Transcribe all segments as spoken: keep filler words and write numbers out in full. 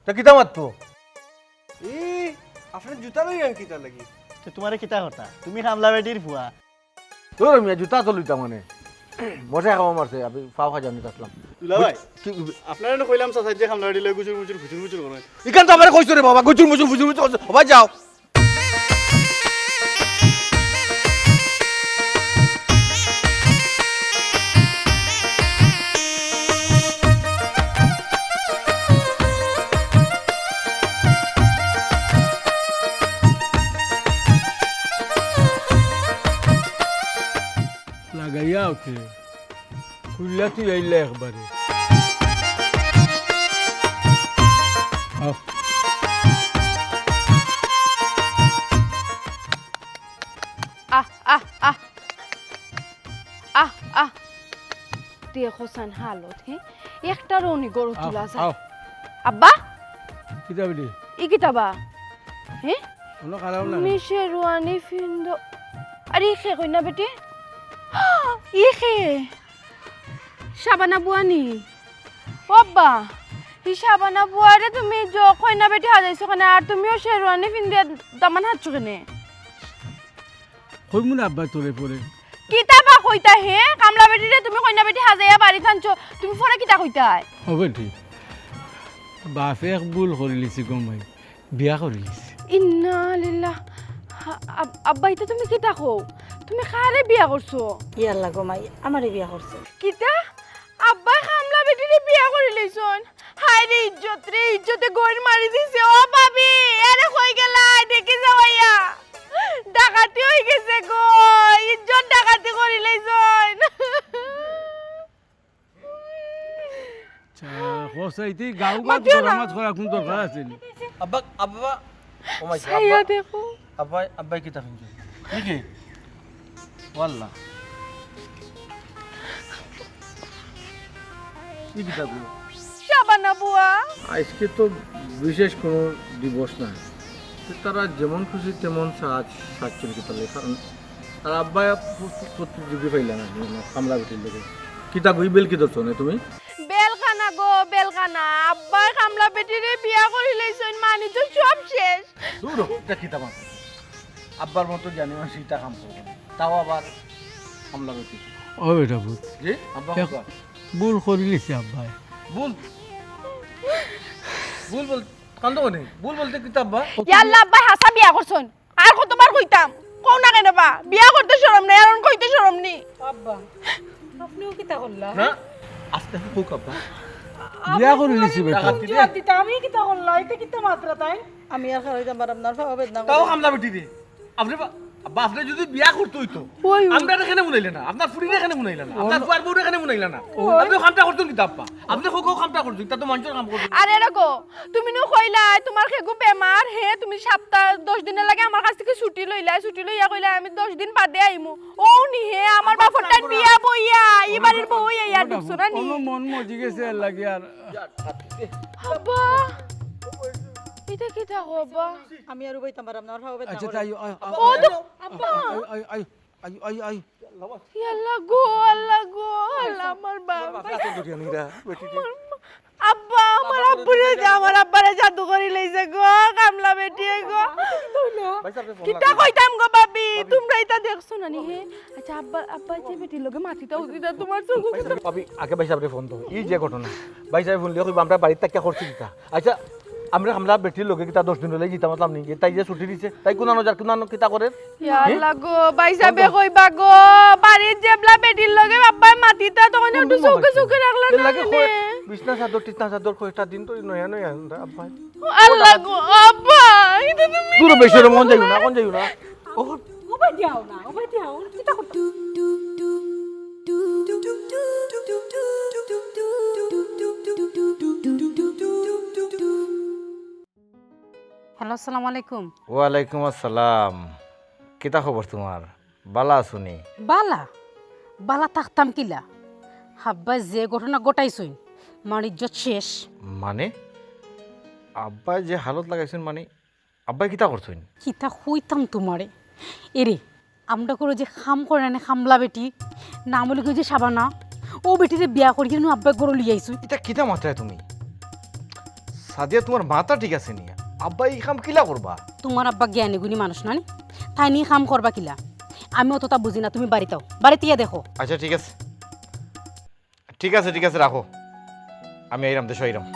তে কিতা মাততো? ই, আপনার জুতা লইলাম কিতা লাগি? তে তুমারে কিতা কথা? তুমি কামলা বেটির ফুয়া। তোর মিয়া জুতা তো লইতাম মানে। মজা খাওয়া মারছে, আমি ফাও খাই জানি আসলাম। দুলাভাই, কি? আপনারে না কইলাম চাচা যে কামলা বেটি লই গুজুর মুজুর ফুচুর ফুচুর করে। ইখান তো আমারে কইছো রে বাবা, গুজুর মুজুর ফুচুর ফুচুর করছে। ও ভাই যাও। লাগাইয়া উঠে। খুললা তুই আইলে একবারে। আহ। আহ, আহ, আহ। আহ, আহ। দেখো সান হালত, হে? একটা রনি গরু আহ, তুলা যায়। আহ। আব্বা? কিতা বেটি? ই কিতা বা? হে? কোনো খারাপ লাগে না। তুমি শেরওয়ানি ফিন্দো। আরে, ই কে কইনা বেটি? ই কে? শাবানা বুয়া নি? ও আব্বা, ই শাবানা বুয়ারে তুমি জ-, কইনা বেটি হাজাইছো কেনে? আর তুমিও শেরওয়ানি ফিন্দিয়া দামান হাজছো কেনে? কইমু না আব্বা তোরে পরে। কিতা বা কইতা হে? কামলা বেটিরে তুমি কইনা বেটি হাজাইয়া বাড়িত আনছো, তুমি পরে কিতা কইতায়? ও বেটি, বাপে এক ভুল করিলিছি গো মাই। বিয়া করিলিছি। ইন্না লিল্লাহ। আ-, আব-, আব্বা, ইতা তুমি কিতা কও? তুমি কারে বিয়া করছো? ইয়াল্লা গো মাই, আমারে বিয়া করছে। কিতা? আব্বায় কামলা বেটিরে বিয়া করিলিছইন? হায় রে ইজ্জত রে, ইজ্জতে গইর মারি দিছে। ও ভাবি, এরে কই গেলায়? দেখি যাও আইয়া। ডাকাতি অই গেছে গো, ইজ্জত ডাকাতি করিলিছইন। আচ্ছা, হোসাইতে গাউ গাউ মাতিও না। মাছ করা কোন দরকার আছে নি? আব্বা, আব্বা, ও মাই গড, চাইয়া আব্বা। দেখো। আব্বাই, আব্বাই কিতা ফিনছে? দেখি। ওয়াল্লা। ই কিতা গো? শাবানা বুয়া। আজকে তো বিশেষ কোনো দিবস না। তো তারা যেমন খুশি তেমন সাজ, সাজ চুরি করতে লাগে। কারণ আর আব্বায় প্র-, প্রতিযোগী পাইলা না, মানে, কামলা বেটির লগে। কিতা গই বেল কি ধরছো না তুমি? বেলকানা গো, বেলকানা। আব্বায় কামলা বেটিরে বিয়া করিলিছইন, মানি তো সব শেষ। দূর হ, ইতা কিতা মাত? আব্বার মতো জ্ঞানী মানুষ ইতা কাম করবো না। তাও আবার কামলা বেটি। ও বেটা ভূত। জি, আব্বা এক কথা। ভুল করিলিছি আব্বায়। ভুল? ভুল বল-, কান্দো কেনে? ভুল বলতে কিতা আব্বা? ইয়াল্লা, আব্বায় হাছা বিয়া করছইন। আর কতবার কইতাম, কও না কেনে বা? বিয়া করতে শরম নাই, আর অন কইতে শরম নি? আব্বা, আপনেও কিতা করলা? না, আস্তে আস্তে কউক আব্বা। বিয়া করিলিছি বেটা। ইজ্জত দিতা, আমি কিতা করলা? ইতা কিতা মাতরা তাইন? আমি আর খাড়াইতাম পাররাম না, আর পাও বেদনা তাও করে। কামলা বেটি রে। আপনে বা-, আব্বা, আপনে যদি বিয়া করতে অইতো, ওই, ওই। আমরারে কেনে হুনাইলা না, আপনার ফুড়িরে কেনে হুনাইলা না, আপনার ফুয়ার বউরে কেনে হুনাইলা না। ওই। আপনে কামটা করছইন কিতা আব্বা? আপনে কউক, কউক কামটা করছইন, ইতা তো মানষর কাম করছইন। আরে রে গো, তুমি নু কইলায়, তুমার কেগু বেমার, হে, তুমি সাপ্তা দশ দিনর লাগি আমার কাছ থাকি ছুটি লইলায়, ছুটি লইয়া কইলায়, "আমি দশ দিন বাদে আইমু।" অউ নি হে, আমার বাপর টাইম বিয়া বইয়া, ই বাড়ির বউ অইয়া ঢুকছো না নি? কোনো মন মজি গেছে এর লাগি আর। আব্বা, ইতা কিতা গো আব্বা? আমি আর উবাইতাম পাররাম না, আমার পাও বেদনা আচ্ছা, করে। তাই, আ, আ, ও তো, আব্বা। I, I, I. I, I, I. ইয়াল্লা গো, আল্লা গো, আল্লা আমার বাপ। বাপরে আতো ধরিয়া নিরা, বেটি দি। আব্বা, আমার আব্বুরে যে, আমার আব্বারে জাদু করিলাইছে গো, কামলা বেটিয়ে গো। ভাই সাহেবরে ফোন কিতা লাগাও। কইতাম গো ভাবি, ভাবি। তুমরা ইতা দেখছো না নি হে? আচ্ছা, আব্বা, আব্বা যে বেটির লগে মাতিতা উঠিতা তুমার চোখ। ভাই সাহেব, ভাবি, আগে ভাই সাহেবরে ফোন দেও। ই যে ঘটনা, ভাই সাহেব ফোন দিয়া কইবা, আমরা বাড়িত থাকিয়া করছি কিতা? আচ্ছা, আমরা কামলা বেটির লগে কিতা দশ দিন অইলে যিতাম পারতাম নি? তাই যে ছুটি দিছে, তাই কুনানো যার, কুনানো কিতা করের? ইয়া হুম? আল্লাহ গো, ভাই সাহেবে কইবা গো, বাড়িত যেবলা বেটির লগে আব্বায় মাতিতা, তখন একটু চোখে চোখে রাখলা না লাগে কেনে? কয়, বিছনা চাদর, টিছনা চাদর কয়টা দিন তো নয়া নয়া আনরা আব্বায়। আল্লাহ গো, আব্বা, ইতা তুমি দূর বেশি রে, মন যাইও না, মন যাইও না। ও উবাই দিয়াও না, উবাই দিয়াও, কিতা করতে? হ্যালো, আসসালামু আলাইকুম। ওয়ালাইকুম আসসালাম। কিতা খবর তুমার? বালা আছো নি? বালা? বালা থাকতাম কিলা? আব্বায় যে ঘটনা ঘটাইছইন, মার ইজ্জত শেষ। মানে? আব্বায় যে হালত লাগাইছইন মানে? আব্বায় কিতা করছইন? কিতা কইতাম তুমারে? এরে, আমরার ঘরো যে কাম করে না কামলা বেটি, নাম অইলো গি যে শাবানা, অউ বেটিরে বিয়া করিয়া নু আব্বায় ঘরো লইয়া আইছইন। ইতা কিতা মাতরায় তুমি? সাদিয়া, তুমার মাথা ঠিক আছে নি? আব্বা ই কাম কিলা করবা? তুমার আব্বা জ্ঞানী গুণী মানুষ না নি? তাইন ই কাম করবা কিলা? আমি অততা বুঝি না, তুমি বাড়িত আও, বাড়িত আইয়া দেখো। আচ্ছা, ঠিক আছে, ঠিক আছে, ঠিক আছে, রাখো, আমি আইরাম, দেশো আইরাম।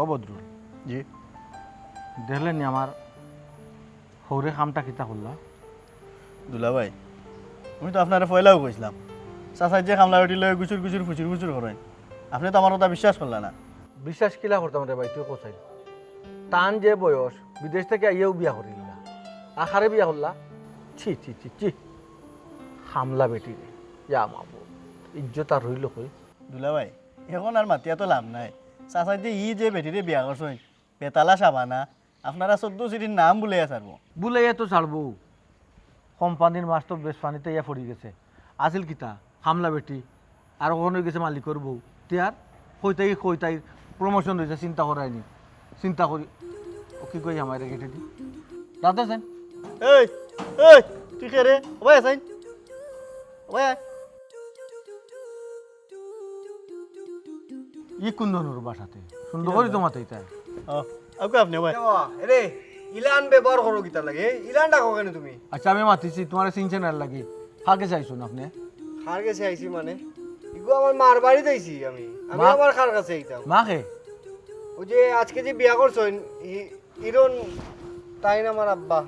ও বদরুল। জি। দেখলে নি আমার হউরে কামটা কিতা করলা? দুলাভাই, আমি তো আপনারে পয়লাউ কইছলাম, চাচায় যে কামলা বেটির লগে গুচুর গুচুর ফুচুর ফুচুর করইন, আপনে তো আমার কথা বিশ্বাস করলা না। বিশ্বাস কিলা করতাম রে ভাই, তুই কছাই। তান যে বয়স, বিদেশ থাকি আইয়াউ বিয়া করিল না, আখারে বিয়া করলা। ছি ছি ছি ছি, কামলা বেটি রে, ইয়া মাবুদ, ইজ্জত আর রইল কই? দুলাভাই, এখন আর মাতিয়া তো লাভ নাই। চাচায় যে ই যে বেটিরে বিয়া করছইন, বেতালা শাবানা, আপনারা চৌদ্দ সিটির নাম বুলাইয়া ছাড়বো। বুলাইয়া তো ছাড়বো। কোম্পানির মাছ তো বেশ পানিত আইয়া পড়ি গেছে। আছিল কিতা? কামলা বেটি। আর অখন অই গেছে মালিকর বউ। তে আর কইতাই কইতাই promotion অইছে, চিন্তা করায়নি। চিন্তা করি। ও কি কই আমার রেখে দি। রাতে আছেন? এই, এই, তুই কে রে? ওই আছেন? ওই আয়। ই কোন ধরনের বাসাতে? সুন্দর করি তো মাতাইতা। ও, আউক্কা আপনে, ওই। এ বাবা, এরে, ইলান ব্যবহার করো কিতার লাগি? এ, ইলান ডাকো কেনে তুমি? আচ্ছা, আমি মাতিছি, তুমারে চিনছে না লাগি। কার গেছে আইছইন আপনে? কার গেছে আইছি মানে? ইগু আমার মার বাড়িত আইছি আমি। আমি মা? আবার কার গেছে আইতাম? মা কে? ওই যে আজকে যে বিয়া করছইন, ই-, ইরন তাইন আমার আব্বা।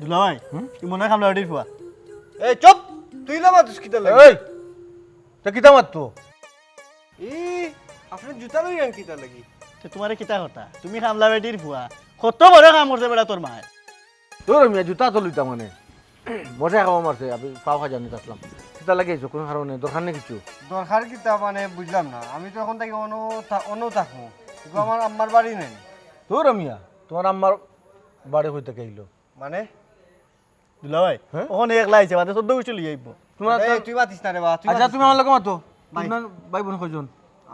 দুলাভাই, হুম? ই মনে অয় কামলা বেটির ফুয়া। এই চুপ! তুই ইলা মাতস কিতার লাগি? এই! তে কিতা মাততো? ই, আপনে জুতা লইরান কিতার লাগি? তে তুমারে কিতা কথা? তুমি কামলা বেটির ফুয়া। কত বড় কাম করছে বেটা তোর মায়। ধুর মিয়া, জুতা তো লইতাম মানে। মশা খাওয়া মারছে, আমি পাও খাজা নিতে আসলাম। কিতা লাগি আইছো? কোন কারণে? দরকার নি কিছু? দরকার কিতা মানে বুঝলাম না। আমি তো এখন থাকি অনো থা-, অনো থাকমু। ইগু আমার আম্মার বাড়ি নায়। ধুর মিয়া, তুমার আম্মার বাড়ি কই থাকি আইলো? মানে? দুলাভাই, হ্যাঁ? অখন একলা আইছে, বাদে চৌদ্দ গুষ্টি লইয়া আইবো। তুমার এই, তুই মাতিস না রে বা, তুই আচ্ছা, মাতিস তুমি না। আমার লগে মাতো। ভাই। তুমার ভাই বইন কয়জন?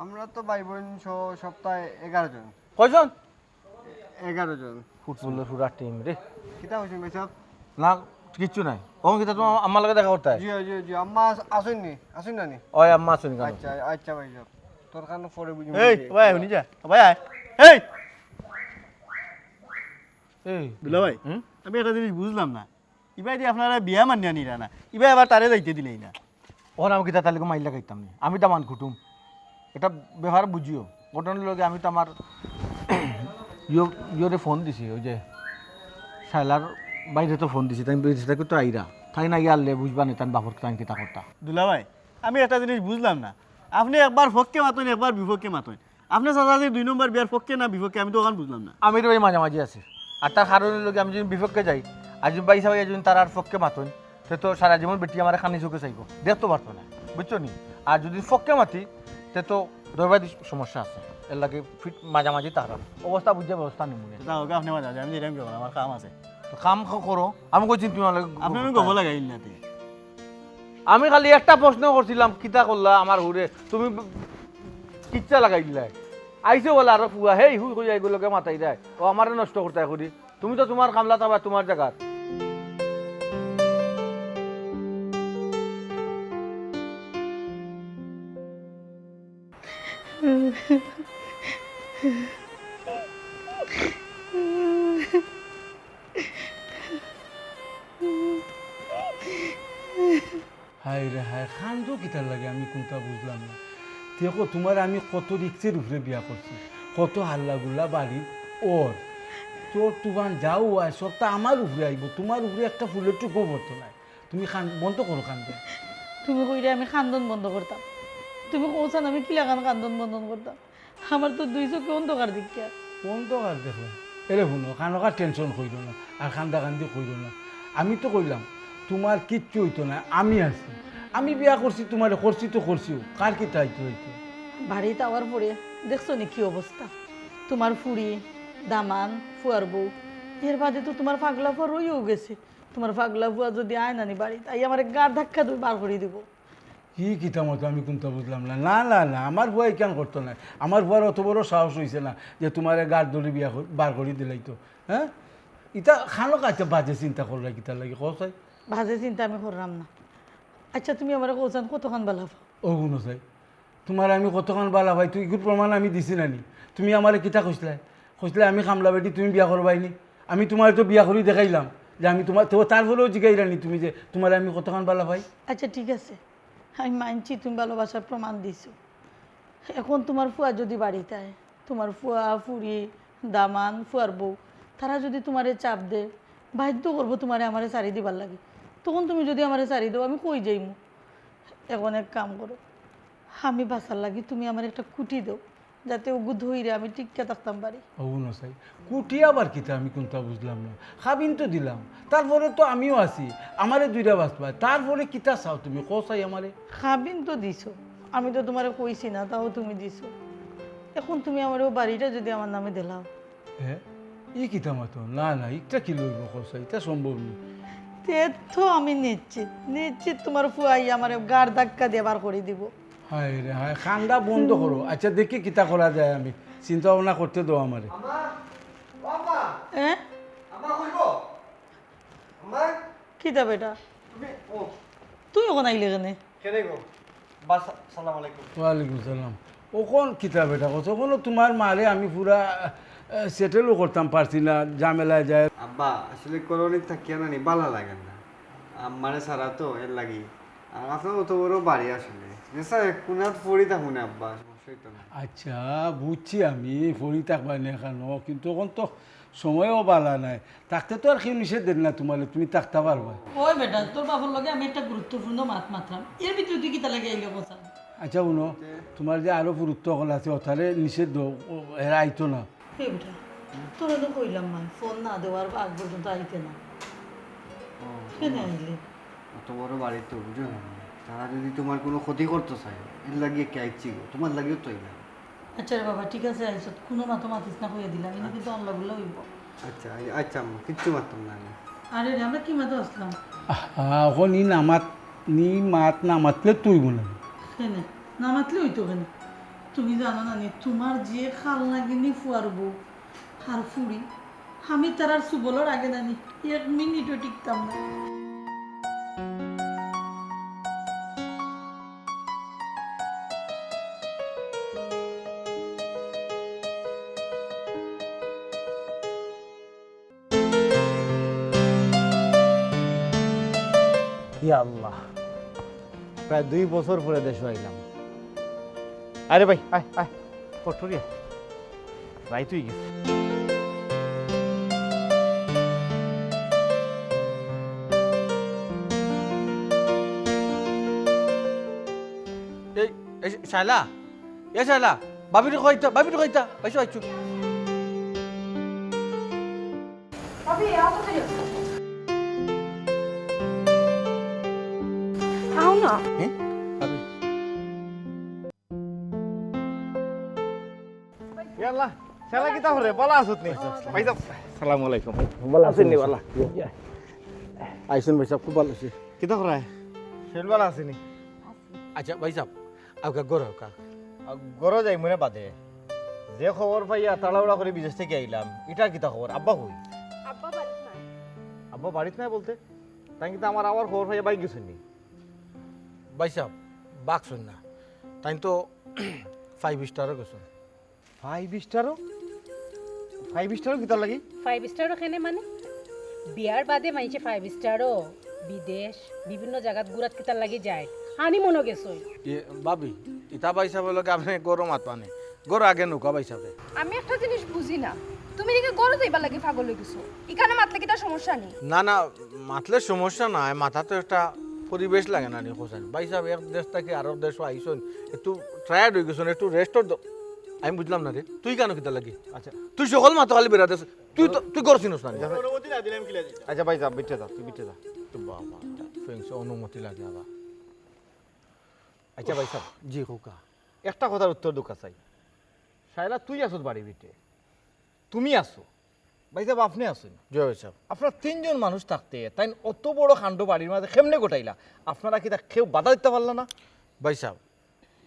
আমরা তো ভাই বইন সহ সপ্তাহে এগারো জন। কয়জন? এগারো জন। ফুটবলের পুরা টিম রে। কিতা কইছেন ভাই সাহেব? না, কিচ্ছু নাই। অখন কিতা তুমার আম্মার লগে দেখা করতে? জি, জি, জি, আম্মা আস-, আছইন নি? আছইন না নি? ওই আম্মা আছইন কেনে? আচ্ছা, আচ্ছা ভাই সাহেব। তোর কারণে পরে বুঝি এই, বুঝি। ভাই, হুনি যা। ভাই, আয়। এই! এই। দুলাভাই, হুম? আমি একটা জিনিস বুঝলাম না। ইবায় দি আপনারা বিয়া মানিয়া নিরা না, ইবায় আবার তারে যাইতে দিলেই না। অখন আমি কিতা তার লগে মাইর লাগাইতাম নি? আমি তো আমার কুটুম। একটা ব্যাপার বুঝিও। ঘটনার লগে আমি তো আমার ইয়ো-, ইয়োরে ফোন দিছি, ওই যে শায়লার বাইরে তো ফোন দিছি, তাই বিদেশ থাকি তো আইরা। তাইন আইয়া আরলে বুঝবা নি, তাইন বাপর তাইন কিতা করতা। দুলাভাই, আমি একটা জিনিস বুঝলাম না। আপনে একবার পক্ষে মাতইন, একবার বিপক্ষে মাতইন। আপনে চাচা যে দুই নম্বর বিয়ার পক্ষে না বিপক্ষে, আমি তো অখান বুঝলাম না। আমি তো ভাই মাঝামাঝি আছি। আর তার কারণ অইলো গি, আমি যদি বিপক্ষে যাই, আর যদি ভাই সাহেব যদি তারার পক্ষে মাতইন, তে তো সারা জীবন বেটি আমারে খানি চোখে চাইবো, দেখতো পারতো না, বুঝছো নি? আর যদি পক্ষে মাতি, তে তো দরবারি সমস্যা আছে, এর লাগি ফিট মাঝামাঝি তারা অবস্থা বুঝিয়া ব্যবস্থা নিমু নে। তা হোক, আপনে মাঝামাঝি, আমি যেরাম কি আমার কাম আছে। তো কাম ক-, করো, আমি কইছি তুমি আমার লগে আপনে আমি গপ লাগাইন না তে। আমি খালি একটা প্রশ্ন করছিলাম, কিতা করলা আমার হুরে? তুমি ব-, কিচ্ছা লাগাই দিলাই। আইছে বলে আরো ফুয়া, হেই হুই কইয়া এগুলোকে মাতাই দেয়। ও আমারে নষ্ট করতে করি। তুমি তো তুমার কামলা তাবা তুমার জাগাত। হায় রে হায়, কান্দো কিতার লাগি আমি কুনতা বুঝলাম না। দেখো, তুমারে আমি কত রিক্সের উপরে বিয়া করছি, কত হাল্লা গুল্লা বাড়ির অর। ঝড় তুফান যাও আয়, সবতা আমার উপরে আইবো, তুমার উপরে একটা ফুলের টুকও পড়তো নায়। তুমি কান-, বন্ধ করো কান্দন। তুমি কইরে আমি কান্দন বন্ধ করতাম, তুমি কওছাইন আমি কিলাখান কান্দন বন্ধ করতাম? আমার তো দুই চোখে অন্ধকার দেখিয়া। অন্ধকার দেখো। এরে হুনো, খানোকা টেনশন কইরো না, আর কান্দাকান্দি কইরো না। আমি তো কইলাম, তুমার কিচ্ছু অইতো নায়, আমি আছি। আমি বিয়া করছি তুমারে, করছি তো করছিউ, কার কিতা অইতো অইতো। বাড়িত আওয়ার পরে দেখছো নি কি অবস্থা? তুমার ফুড়ি, দামান, ফুয়ার বউ, এর বাদে তো তুমার পাগলা ফুয়া রইয়াউ গেছে। তুমার পাগলা ফুয়া যদি আয় না নি বাড়িত, আইয়া আমারে ঘাড় ধাক্কা দিয়া বার করি দিবো। কি কিতা মাতো আমি কুনতা বুঝলাম না। না, না, না, আমার ফুয়া ইখান করতো নায়। আমার ফুয়ার অত বড় সাহস অইছে না যে তুমারে গাড় ধরি বিয়া কর-, বার করি দিলাইতো। হ্যাঁ? ইতা খানো কাইতে বাজে চিন্তা কররায় কিতার লাগি, কও চাই? বাজে চিন্তা আমি কররাম না। আইচ্ছা, তুমি আমারে কও চান কতখান বালা পাও? ও হুনো চাই, তুমারে আমি কতখান বালা পাই, তুই ইগুর প্রমাণ আমি দিছি না নি? তুমি আমারে কিতা কইছলায়? কইছলায় আমি কামলা বেটি, তুমি বিয়া করবায় নি? আমি তুমারে তো বিয়া করি দেখাইলাম যে আমি তুমার, তো তারপরেও জিগাইরায় নি তুমি যে তুমারে আমি কতখান বালা পাই? আইচ্ছা, ঠিক আছে, আমি মানছি তুমি ভালোবাসার প্রমাণ দিছো। এখন তুমার ফুয়া যদি বাড়িত আয়, তুমার ফুয়া, ফুড়ি, দামান, ফুয়ার বউ, তারা যদি তুমারে চাপ দেয়, বাধ্য করবো তুমারে আমারে ছাড়ি দিবার লাগি, তখন তুমি যদি আমারে ছাড়ি দেও, আমি কই যাইমু? এখন এক কাম করো, আমি বাঁচার লাগি তুমি আমারে একটা কুটি দেও, যাতে অগু ধইরা আমি টিকিয়া থাকতাম পারি। ও হুনো চাই, কুটি আবার কিতা আমি কুনতা বুঝলাম না। কাবিন তো দিলাম, তারপরে তো আমিও আছি, আমারে ধইরা বাঁচবায়, তারপরে কিতা চাও তুমি, কও চাই আমারে? কাবিন তো দিছো, আমি তো তুমারে কইছি না, তাও তুমি দিছো। এখন তুমি আমারে অউ বাড়িটা যদি আমার নামে দিলাও। হ্যাঁ? ই কিতা মাতো? না, না, ইটা কিলা অইবো, কও চাই, ইটা সম্ভব নি। তে তো আমি নিশ্চিত, নিশ্চিত তুমার ফুয়াই আমারে গাড় ধাক্কা দিয়া বার করি দিবো। হায় রে হায়, কান্দা বন্ধ করো। আইচ্ছা, দেখি কিতা করা যায়, আমি চিন্তা ভাবনা করতে দেও আমারে। আম্মা, ও আম্মা, এ? আম্মা, কই গো? আম্মা, কিতা বেটা? তুমি, ও। তুই অখন আইলে কেনে? কেনে গো? বা, সা-, সালাম আলাইকুম। ওয়ালাইকুম সালাম। অখন কিতা বেটা, কও চাই, অখনো তুমার মারে আমি পুরা, আহ, settle ও করতাম পারছি না, ঝামেলায় যায়। আব্বা, আসলে কলোনিত থাকিয়া না নি, বালা লাগে না। আম্মারে ছাড়া তো, এর লাগি। আর আপনার অত বড় বাড়ি আসলে। আইচ্ছা, এক কোনাত পড়ি থাকমু নে আব্বা, সমস্যা অইতো না। আইচ্ছা, বুঝছি আমি, পড়ি থাকবায় নে কেনে, কিন্তু অখন তো সময়ও বালা নায়। থাকতে তো আর কেউ নিষেধ দের না তুমারে, তুমি থাকতা পারবায়। ওই বেটা, তোর বাপর লগে আমি একটা গুরুত্বপূর্ণ মাত মাতরাম, এর ভিতরে তুই কিতার লাগি আইলে কথা? আইচ্ছা, হুনো, তুমার যে আরো পুরুত্ত অকল আছে, অতারে নিষেধ দেও, ও, এরা আইতো না। এ বেটা, তোরে তো কইলাম না, ফোন না দেওয়ার আগ পর্যন্ত আইতে না। ও, কেনে আইলে? অত বড় বাড়ি তো, বুঝো না? তারা যদি তুমার কুনু ক্ষতি করতো চায়, এর লাগি কে আইছি গো? তুমার লাগিও তো আইলাম। আইচ্ছা রে বাবা, ঠিক আছে, আইছত, কুনু মাতো মাতিস না কইয়া দিলাম, ইনো কিন্তু আল্লাহ বললে অইবো। আইচ্ছা, আই-, আইচ্ছা আম্মা, কিচ্ছু মাততাম না আমি। আরে রে, আমরা কি মাতো আছলাম? আহা, অখন ই না মাত, নি মাত না মাতলে তুই গুণা। কেনে? না মাতলে অইতো কেনে? তুমি জানো না নি, তুমার যে খাল নাগিনি ফুয়ার বউ, আর ফুড়ি, আমি তারার সুবলর আগে নানি এক মিনিটও টিকতাম না। ইয়া আল্লাহ, প্রায় দুই বছর পরে দেশো আইলাম। আরে ভাই, আয়, আয়, কটুরিয়া। রাইত অই গেছে। এই, এই, শায়লা, এ শায়লা, ভাবিরে কইতা, ভাবিরে কইতা, আইছো, আইছো। ভাবি, আও তো খালি। আও না। হ্যাঁ? ভাবি। ইয়াল্লা, শালা কিতা করে? বালা আছত নি? ভাইসাব। সালামু আলাইকুম। বালা আছইন নি, বালা? আইছইন ভাইসাব, খুব বালা আছি। কিতা করায়? শরীর বালা আছে নি? আচ্ছা ভাইসাব, আউক্কা ঘরো আউক্কা। আ, ঘরো যাইমু নে বাদে। যে খবর পাইয়া তাড়াহুড়া করি বিদেশ থাকি আইলাম, ইটার কিতা খবর? আব্বা কই? আব্বা বাড়িত নাই। আব্বা বাড়িত নাই বলতে? তাইন কিতা আমার আওয়ার খবর পাইয়া বাইর গেছইন নি? ভাইসাব, বাকছইন না। তাইন তো five star-ও গেছইন। Five star-ও? Five star-ও কিতার লাগি? Five star-ও কেনে মানে? বিয়ার বাদে মাইনষে five star-ও, বিদেশ, বিভিন্ন জাগাত ঘুরাত কিতার লাগি যায়? Honeymoon-ও গেছইন। এ, ভাবি, ইতা ভাইসাবর লগে আপনে ঘরো মাতবা নে। ঘরো আগে নৌকা ভাইসাবে। আমি একটা জিনিস বুঝি না, তুমি দেখি ঘরো যাইবার লাগি পাগল অই গেছো। ইখানো মাতলে কিতা সমস্যা নি? না, না, মাতলে সমস্যা নায়, মাতা তো একটা পরিবেশ লাগে না নি, কও চাইন? ভাইসাব এক দেশ থাকি আরক দেশো আইছইন, একটু tired অই গেছইন, একটু rest-ও দ-, আমি বুঝলাম না রে, তুই ইখানো কিতার লাগি? আচ্ছা। তুই হকল মাতো খালি বেড়াইতেছ, তুই তো, তুই ঘর চিনস না নি? অনুমতি না দিলে আমি কিলা যাইতাম? আচ্ছা ভাইসাব, বিটে যা, তুই বিটে যা। তো বাবা, ফেংসে অনুমতি লাগে আবার। আচ্ছা ভাইসাব। জি, কউক্কা। একটা কথার উত্তর দেউক্কা চাই। শায়লা, তুই আছত বাড়ির ভিতরে? তুমি আছো, ভাইসাব আপনে আছইন। জি ভাইসাব। আপনারা তিনজন মানুষ থাকতে তাইন অত বড় কাণ্ড বাড়ির মাঝে কেমনে ঘটাইলা? আপনারা কিতা কেউ বাধা দিতা পারলা না? ভাইসাব,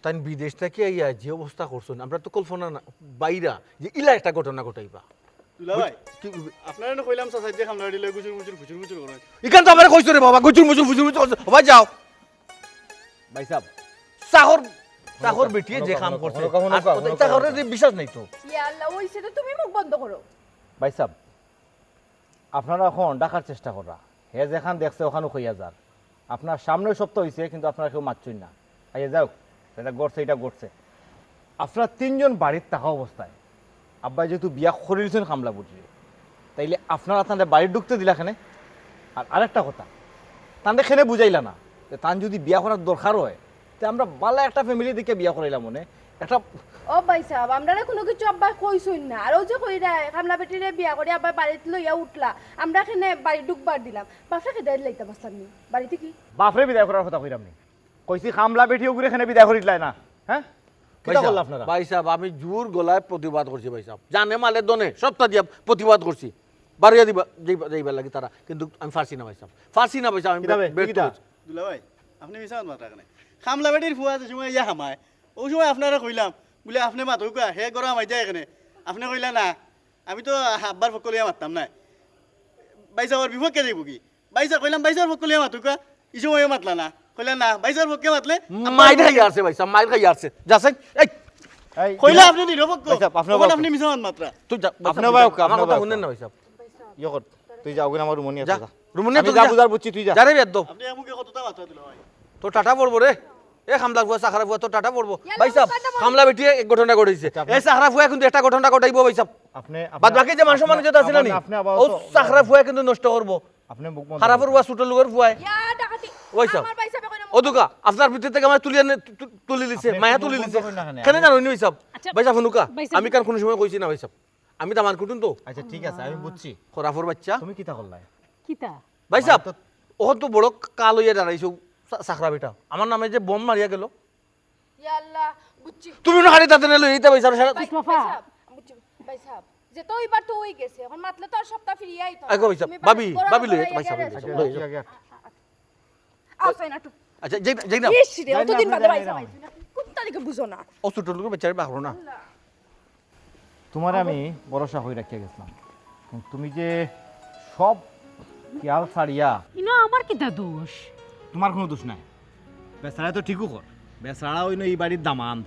তাইন বিদেশ থাকি আইয়া যে অবস্থা করছইন, আমরা তো কল্পনা না, বাইরা যে ইলা একটা ঘটনা ঘটাইবা। দুলাভাই, কি আপনারে না কইলাম চাচায় যে খামলা বেটির লগে গুজুর মুজুর ফুজুর মুজুর করইন। ইখান তো আমারে কইছো রে বাবা, গুজুর মুজুর ফুজুর মুজুর করছো। ও ভাই যাও। ভাইসাব, চাকর, চাকর বেটিয়ে যে কাম করছে, আর কথা, ইতা কারণে যে বিশ্বাস নাই তো। ইয়া আল্লাহ, অইছে তো, তুমি মুখ বন্ধ করো। ভাইসাব, আপনারা অখন ঢাকার চেষ্টা কররা, হে যেখান দেখছে অখানউ কইয়া যার। আপনার সামনে সবতা অইছে, কিন্তু আপনারা কেউ মাতছইন না। আইয়া যাউক, যেটা ঘটছে, ইটা ঘটছে। আপনারা তিনজন বাড়িত থাকা অবস্থায় আব্বায় যেহেতু বিয়া করিলিছইন খামলা বেটিরে, তাইলে আপনারা তানরে বাড়িত ঢুকতে দিলা কেনে? আর আরেকটা কথা, তানরে কেনে বুঝাইলা না যে তান যুদি বিয়া করার দরকার অয়, তে আমরা ভালা একটা family দেখিয়া বিয়া করাইলাম অনে। একটা ও ভাইসাব, আমরারে কুনু কিচ্ছু আব্বায় কইছইন না। আর অউ যে কইরা, খামলা বেটিরে বিয়া করি আব্বায় বাড়িত লইয়া উঠলা, আমরা কেনে বাড়িত ঢুকবার দিলাম? বাফরে খেদাই দিলাইতাম আছলাম নি বাড়ি থাকি? বাফরে বিদায় করার কথা কইরাম নি? কইছি খামলা বেটি অগুরে কেনে বিদায় করি দিলায় না, হ্যাঁ? কিতা করলা আপনারা? ভাইসাব, আমি জোর গলায় প্রতিবাদ করছি ভাইসাব, জানে মালে ধনে সবতা দিয়া প্রতিবাদ করছি। বারইয়া দিবা, যাইবা, যাইবার লাগি তারা, কিন্তু আমি পারছি না ভাইসাব, পারছি না ভাইসাব, আমি কিতা বে-, ব্যর্থ কিতা? অইছি। দুলাভাই, আপনে মিছা মাত মাতরা কেনে? খামলা বেটির ফুয়া যে সময় ইয়া হামায়, অউ সময় আপনারে কইলাম, বুলে আপনে মাতউক্কা, হে গরম হামাই যায় কেনে, আপনে কইলা না, আমি তো আব্বার পক্ষ লইয়া মাততাম নায়, ভাইসাবর বিপক্ষে যাইবো কি? ভাইসাব কইলাম, ভাইসাবর পক্ষ লইয়া মাতউক্কা, ই সময়ও মাতলা না, কইলা না, ভাইসাবর পক্ষে মাতলে আব্বার মাইর পক্ষে খাইয়া আছে ভাইসাব, মাইর খাইয়া আছে। যাছেন, এই, এই, কইলা আপনে নিরপেক্ষ, ভাইসাব, আপনে অখন বাউক্কা। আপনে মিছা মাত মাতরা। তুই যা, ভাইসাব, আপনে বাউক্কা, আমার কথা হুনইন না ভাইসাব। ইয়ে কর, তুই যা, অগুন আমার রুমো নিয়া যা, যা। রুমো নিয়া আমি যা যা। বুঝার বুঝছি, তুই যা। যা রে বেয়াদ্দব। আপনে এমন কথা মাতরা দিল ভাই। তোর টাটা পড়বো রে। এ খামলা ফুয়া, চাকরা ফুয়া, তোর টাটা পড়বো। ইয়াল্লা, ভাইসাব, উস্তাদ, আমার খামলা বেটিয়ে এক ঘটনা ঘটাইছে। আচ্ছা, এ চাকরা ফুয়া কিন্তু একটা ঘটনা ঘটাইবো ভাইসাব। আপনে, বাদ বাকি যে মান সম্মান ইজ্জত আছে না নি? আপনে আবার ও তো চাকরা ফুয়া কিন্তু নষ্ট করবো। আপনে মুখ বন্ধ খারাপর করুন। ফুয়া, ছোট লোকের ফুয়া। ইয়া, ডাকাতি। ভাইসাব। আমার ভাইসাবে কইলো ও দুকা, আপনার ভিতর থেকে আমার তুলিয়া নে-, তু-, তু-, তুলি লিছে, আপনে মায়া মুখ তুলি বন্ধ লিছে। করুন না কেনে? কেনে জানো নি ভাইসাব? আচ্ছা, ভাইসাব হুনুকা, ভাইসাব। আমি কান কোনো সময় কইছি না ভাইসাব। আমি দামান কুটুম তো। আচ্ছা, ঠিক আছে, আমি বুঝছি। খরাফর বাচ্চা। তুমি কিতা করলায়? কিতা? ভাইসাব, মানে তো অখন তো বড় কাল অইয়া দাঁড়াইছো, চা-, চাকরা বেটা। আমার নামে যে বোম মারিয়া গেল। ইয়া আল্লাহ, বুঝছি। তুমি না খালি তাতে নিলে এইটা ভাইসাব, সারা ভাই, মুস্তফা। ভাইসাব, বুঝছি, ভাইসাব। যে তো ওইবার তো ওই গেছে, অখন মাতলে তো আর সবতা ফিরিয়া আইতো না। আইগো ভাইসাব, তুমি ভাবি, বড় ভাবি লই, বড় ভাইসাব, ইয়া ভাবি, গেছে। ভাবি। আচ্ছা, যাই না, যাই না। ইস রে, যাই না। অতদিন বাদে যাই না, ভাইসাব যাই না। আইছো না। কোন তারিখে বুঝো না? ও ছোট লোকের বেচারি বাহরো না। আল্লাহ। তোমারে আমি ভরসা করি রাখিয়া গেছিলাম, কিন্তু তুমি যে সব খেয়াল ছাড়িয়া। ইনো আমার কিতা দোষ? তোমার কোনো দোষ নাই। বেচারা তো ঠিকও কর, বেচারা অইন ই বাড়ির দামান্দ।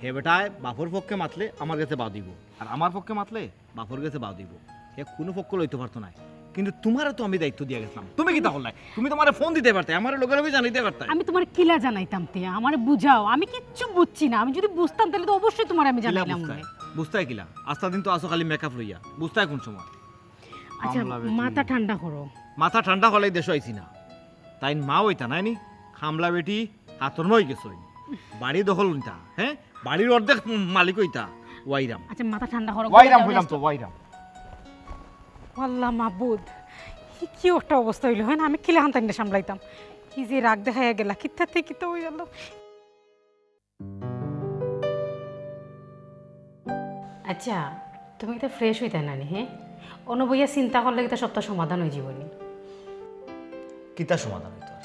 হে বেটায় বাপর পক্ষে মাতলে আমার গেছে বাউ দিবো, আর আমার পক্ষে মাতলে বাপর গেছে বাউ দিবো। হে কুনু পক্ষ লইতো পারতো নায়। কিন্তু তুমারে তো আমি দায়িত্ব দিয়া গেছিলাম, তুমি কিতা করলায়? তুমি তো আমারে ফোন দিতে পারতায়, আমারে লগে লগে জানাইতে পারতায়। আমি তুমারে কিলা জানাইতাম তে? আমারে বুঝাও, আমি কিচ্ছু বুঝছি না। আমি যুদি বুঝতাম তাইলে তো অবশ্যই তুমারে আমি কিলা জানাইলাম বুঝতায়? অনে। বুঝতায় কিলা? আস্তা দিন তো আছো খালি মেকআপ লইয়া, বুঝতায় কুন সময়? আচ্ছা, মাথা ঠান্ডা করো। মাথা ঠান্ডা করলেই দেশো আইছি না। তাইন মা অইতা নায় নি? খামলা বেটি হাতর নই গেছইন। বাড়ি দখল অইতা, হ্যাঁ? বাড়ির অর্ধেক মালিক অইতা ওয়াইরাম। আচ্ছা, মাথা ঠান্ডা করো, ওয়াইরাম কইলাম তো, ওয়াইরাম। আল্লাহ মাবুদ, ই কি একটা অবস্থা অইলো, হ্যাঁ? আমি কিলাখান তাইনরে সামলাইতাম? কি যে রাগ দেখাইয়া গেলা, কিত্তাতে কিত্তা অইয়া গেল। আচ্ছা, তুমি কিতা ফ্রেশ অইতায় না নি, হ্যাঁ? অনো বইয়া চিন্তা করলে কিতা সবতা সমাধান অইযিবো নি? কিতা সমাধান অইতো আর?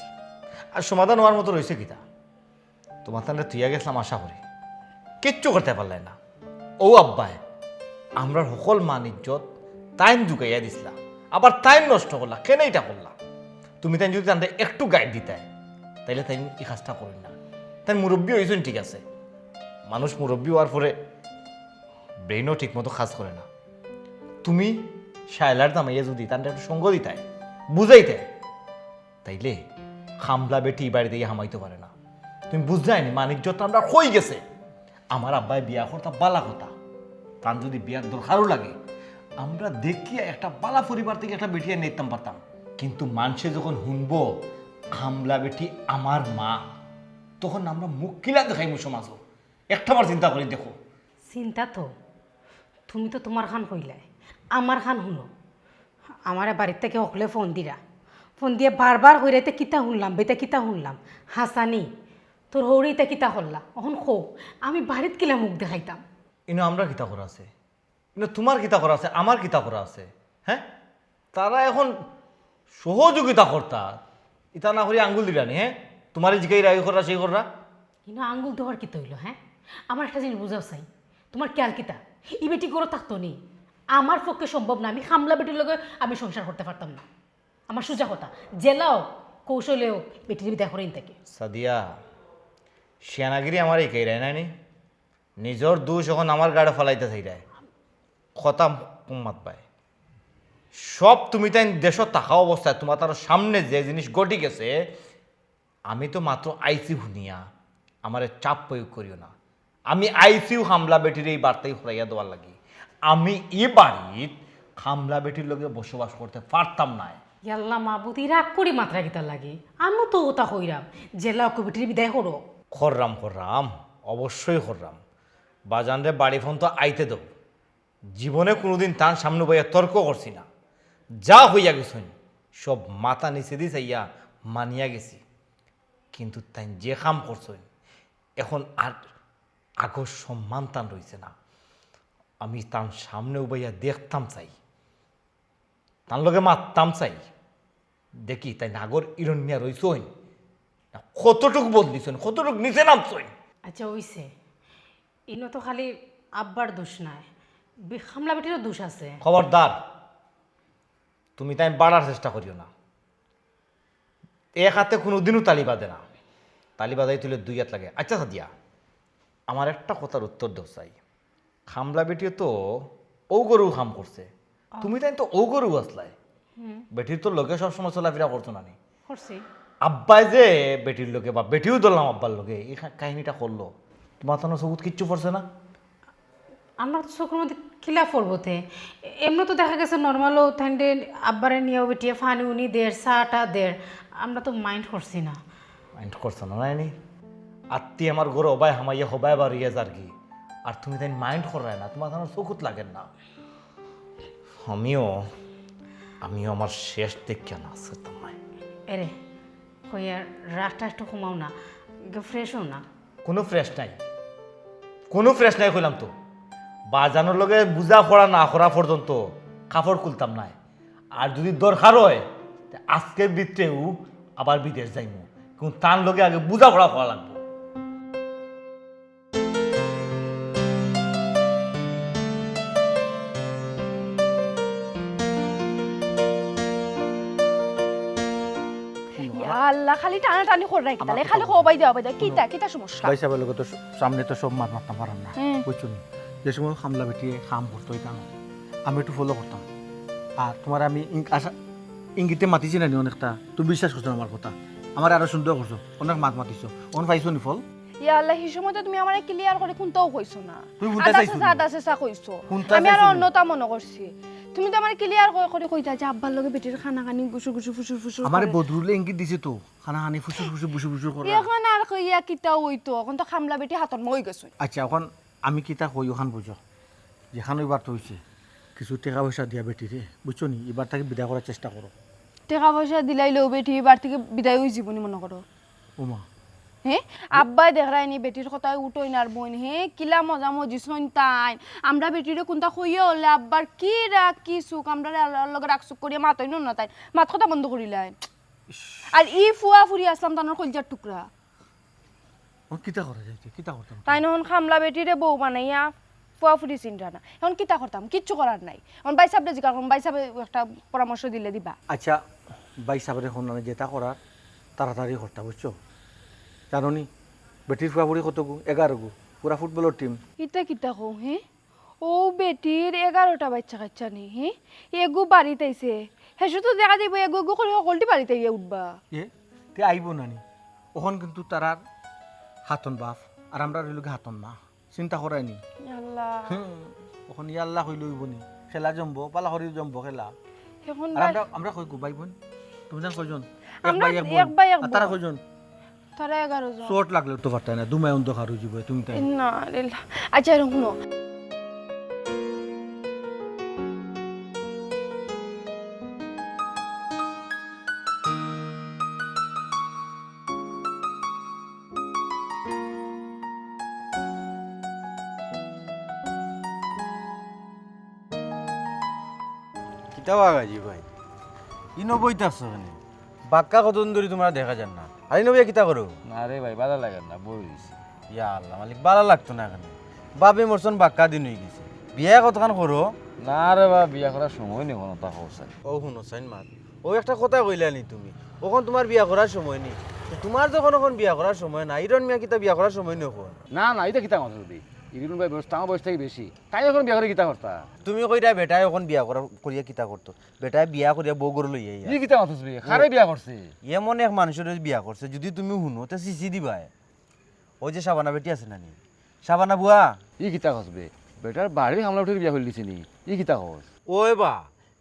আর সমাধান অওয়ার মতো রইছে কিতা? তোমার তানরে থুইয়া গেছিলাম আশা করি। কিচ্ছু করতে পারলায় না। ও আব্বায়, আমরার হকল মান ইজ্জত তাইন জুগাইয়া দিছলা, আবার তাইন নষ্ট করলা। কেনে ইটা করলা? তুমি তাইন যুদি তানরে একটু গাইড দিতায়, তাইলে তাইন ই কাজটা করইন না। তাইন মুরব্বি অইছইন ঠিক আছে, মানুষ মুরব্বি অওয়ার পরে ব্রেইনও ঠিক মতো কাজ করে না। তুমি শায়লার জামাইয়ে যুদি তানরে একটু সঙ্গ দিতায়, বুঝাইতায়, তাইলে খামলা বেটি ই বাড়িত ইয়া হামাইতো পারে না। তুমি বুঝলায় নি, মান ইজ্জত আমরার কই গেছে। আমার আব্বায় বিয়া করতা বালা কথা, তান যুদি বিয়ার দরকারও লাগে, আমরা দেখিয়া একটা বালা পরিবার থাকি একটা বেটি আনিয়া দিতাম পারতাম। কিন্তু মানষে যখন হুনবো খামলা বেটি আমার মা, তখন আমরা মুখ কিলা দেখাইমু সমাজো? একটাবার চিন্তা করি দেখো। চিন্তা তো, তুমি তো তুমার খান কইলায়, আমার খান হুনো। আমারে বাড়ির থাকি হকলে ফোন দিরা, ফোন দিয়া বারবার কইরা, "ইতা কিতা হুনলাম বে, ইতা কিতা হুনলাম? হাছানি, তোর হউরে ইতা কিতা করলা? অখন কও, আমি বাড়িত কিলা মুখ দেখাইতাম?" ইনো আমরার কিতা করা আছে? ইনো তুমার কিতা করা আছে? আমার কিতা করা আছে? হ্যাঁ, তারা অখন সহযোগিতা করতা, ইতা না করি আঙ্গুল দিরা নি, হ্যাঁ? তুমারে জিকাইরা, ই কররা, সেই কররা। কিন্তু আঙ্গুল দেওয়ার কিতা অইলো, হ্যাঁ? আমার একটা জিনিস বুঝাও চাই, তোমার খেয়াল কিতা? ই বেটি ঘরো থাকতো নি? আমার পক্ষে সম্ভব না, আমি খামলা বেটির লগে আমি সংসার করতে পারতাম না। আমার সুজা কথা, যেলা অউক, কৌশলে অউক, বেটিরে বিদায় করো ইন থাকি। সাদিয়া, শিয়ানাগিরি আমারে হিকাইরায় নানি? নিজর দুষ অখন আমার ঘাড়ো ফালাইতা চাইরায়। কথা কম মাতবায়। সব তুমি তাইন দেশো থাকা অবস্থায় তোমার তার সামনে যে জিনিস ঘটি গেছে, আমি তো মাত্র আইছি হুনিয়া, আমারে চাপ প্রয়োগ করিও না। আমি আইছিউ খামলা বেটিরে ই বাড়িত থাকি হরাইয়া দেওয়ার লাগি। আমি ই বাড়িত খামলা বেটির লগে বসবাস করতে পারতাম নায়। ইয়াল্লা মাবুদ, ই রাগ করি মাতরা কিতার লাগি? আমিও তো অতা কইরাম, যেলা অউক বেটিরে বিদায় করো। কররাম, কররাম, অবশ্যই কররাম। বাজানরে বাড়ি পর্যন্ত আইতে দেও। জীবনে কুনুদিন তান সামনে বইয়া তর্ক করছি না। যা অইয়া গেছইন, সব মাথা নিচেদি চাইয়া মানিয়া গেছি। কিন্তু তাইন যে কাম করছইন, অখন আর আগর সম্মান তান রইছে না। আমি তান সামনে উবাইয়া দেখতাম চাই, তান লগে মাততাম চাই, দেখি তাইন আগর হিরোইন নিয়া রইছইন না কতটুক বদলিছইন, কতটুক নিচে নামছইন। আচ্ছা, অইছে। ইনো তো খালি আব্বার দোষ নায়, বে-, খামলা বেটিরও দোষ আছে। খবরদার, তুমি তাইন বাড়ার চেষ্টা করিও না। এক আতে কুনুদিনও তালি বাজে না, তালি বাজাইতে অইলে দুই আত লাগে। আচ্ছা সাদিয়া, আমার একটা কথার উত্তর দেও চাই। খামলা বেটিয়ে তো অউ ঘরো কাম করছে, তুমি তাইন তো অউ ঘরো আছলায়। বেটির তো লগে সবসময় চলাফিরা করছো নানি? করছি। আব্বায় যে বেটির লগে বা বেটিও ধরলাম আব্বার লগে ই কা-, কাহিনীটা করলো, তোমার তান চকুত কিচ্ছু পড়ছে না? আমরার তো চকুর মধ্যে কিলা পড়বো তে? এমনে তো দেখা গেছে নরমালও তাইনরে আব্বারে নিয়াও বেটিয়ে পানি উনি দের, চা টা দের, আমরা তো মাইন্ড করছি না। মাইন্ড করছো না, নায়নি? আত্তি আমার ঘরো হবায় হামাইয়া হবায় বারইয়া যারগি, আর তুমি তাইন মাইন্ড কররায় না, তোমার তান চকুত লাগের না। আমিও, আমিও আমার শেষ দেখিয়া না আছে তোমায়। এরে, কইয়া রাগটা একটু কমাও না, ফ্রেশ হও না। কুনু ফ্রেশ নাই, কুনু ফ্রেশ নাই কইলাম তো। বাজানর লগে বুঝা পড়া না করা পর্যন্ত কাপড় খুলতাম নায়। আর যুদি দরকার অয়, তে আজকের ভিতরেউ আবার বিদেশ যাইমু, কিন্তু তান লগে আগে বুঝা পড়া করা লাগবো। ইয়া আল্লাহ, খালি টানাটানি কররায় কিতা? আমার খালি কথা কও, অবায় দেও, অবায় দেও। কিতা, কিতা সমস্যা? ভাই সাহেবের লগে তো স-, সামনে তো সব মাত মাততাম পারাম না, হুম। বুঝছো নি? যে সময় খামলা বেটিয়ে কাম করতো, ই কাম আমি একটু ফলো করতাম। আর তোমারে আমি ইং-, আশা, ইঙ্গিতে মাতিছি না নি অনেকটা? তুমি বিশ্বাস করছো না আমার কথা, আমারে আরো সন্দেহ করছো, অনেক মাত মাতিছো, অখন পাইছো নি ফল? ইয়া আল্লাহ, হি সময় তো তুমি আমারে ক্লিয়ার করি কুন্তাও কইছো না। তুমি হুনতা আদা চাইছো নি? আদা কইছো। হুনতা আমি আরো চাইছো নি? অন্যতা মনো করছি। তুমি তো আমারে ক্লিয়ার করি, করি কইতা যে আব্বার লগে বেটির কানাকানি গুসু গুসু ফুসুর ফুসুর আমারে করে। বদরুলে ইঙ্গিত দিছে তো, কানাকানি ফুসুর ফুসুর গুসু গুসু করে। অখন আর কইয়া কিতা অইতো, অখন তো খামলা বেটি হাতর মই গেছে। আচ্ছা, অখন আমি কিতা কই অখান বুঝো, যেখান অইবার তো অইছে, কিছু টেকা পয়সা দিয়া বেটিরে, বুঝছো নি, ইবার থাকি বিদায় করার চেষ্টা করো। টেকা পয়সা দিলাইলেও বেটি ইবার থাকি বিদায় অই যিবো নি মনো করো। ওমা। হে? আব্বায় দেখরায়নি বেটির কথায় উঠইন আর বইন, হে? কিলা মজা মজিছইন তাইন। আমরা বেটিরে কুন্তা কইয়া অইলে আব্বার কি রাগ, কি সুখ, আমরারে আল্লার লগে রাগ সুখ করিয়া মাতইন না তাইন। মাত কথা বন্ধ করিলাইন। আর ই ফুয়া ফুরি আছলাম তানর কইলজার টুকরা। অখন কিতা করা যাইতো? কিতা করতাম? তাইন অখন খামলা বেটিরে বউ বানাইয়া ফুয়া ফুরি চিনরা না। অখন কিতা করতাম? কিচ্ছু করার নাই। অখন ভাই সাবরে জিকার করমু, ভাই সাবে একটা পরামর্শ দিলে দিবা। আচ্ছা, ভাই সাবরে কও না, যেতা করার তাড়াতাড়ি করতা, বুঝছো? জানো নি, বেটির ফুয়া ফুরি কতগু? এগারোগু। পুরা ফুটবলর টিম। ইতা কিতা কও, হে? অউ বেটির এগারোটা বাইচ্চা কাইচ্চা নি, হে? এগু বাড়িত আইছে। হেষে তো দেখা যাইবো এগু এগু করি হকলটি বাড়িত আইয়া উঠবা। এ, তে আইবো না নি? অখন কিন্তু তারার হাতন বাপ, আর আমরা রইলু গি হাতন মা। চিন্তা করায়নি। আল্লাহ। হুম, অখন ইয়া আল্লাহ কইলে অইবো নি? খেলা জমবো, পালা করি জমবো খেলা। অখন আর ভাই আমরা, আমরা কয়গু ভাই বইন? তুমি জান কয়জন? এক আমরা ভাই এক বইন। এক ভাই এক আর তারা বইন। কয়জন? তারা এগারো জন। চোট লাগলে তো পারতায় না, দুমায় অন্ধকার অই যিবো, তুমি তাই। ইন্না লিল্লাহ। আচ্ছা, এরকম হুনো। কিতা বা গাজী ভাই, ইনো বইতাছো কেনে? বাক্কা কতদিন ধরি তুমারে দেখা যার না। আরে নবিয়া, কিতা করো? না রে ভাই, ভালা লাগে না, bore অইছে। ইয়া আল্লাহ মালিক, ভালা লাগতো না কেনে? ভাবি মরছইন বাক্কা দিন অইগেছে। বিয়া কতখান করো? না রে বা, বিয়া করার সময় নি, কোনো তা হোসেন। ও হুনো সাইন মাত, ও একটা কথা কইলা নি তুমি, অখন তুমার বিয়া করার সময় নি। তো তুমার যখন অখন বিয়া করার সময় না, ইরন মিয়া কিতা বিয়া করার সময় নি অখন? না না, ইটা কিতা মাতো রে? ইরন ভাই বয়স তো আমার বয়স থাকি বেশি, তাই অখন বিয়া করি কিতা করতা? তুমি কইরা বেটায় অখন বিয়া করা, করিয়া কিতা করতো? বেটায় বিয়া করিয়া বউ ঘরো লইয়া আইয়া। ই কিতা মাতো রে? কারে বিয়া করছে? এমন এক মানুষরে বিয়া করছে, যুদি তুমি হুনো, তে সিসি দিবায়। ওই যে শাবানা বেটি আছে না নি? শাবানা বুয়া? ই কিতা কস বে? বেটার বাড়ির হামলা উঠির বিয়া করি দিছে নি? ই কিতা কস? ওই বা,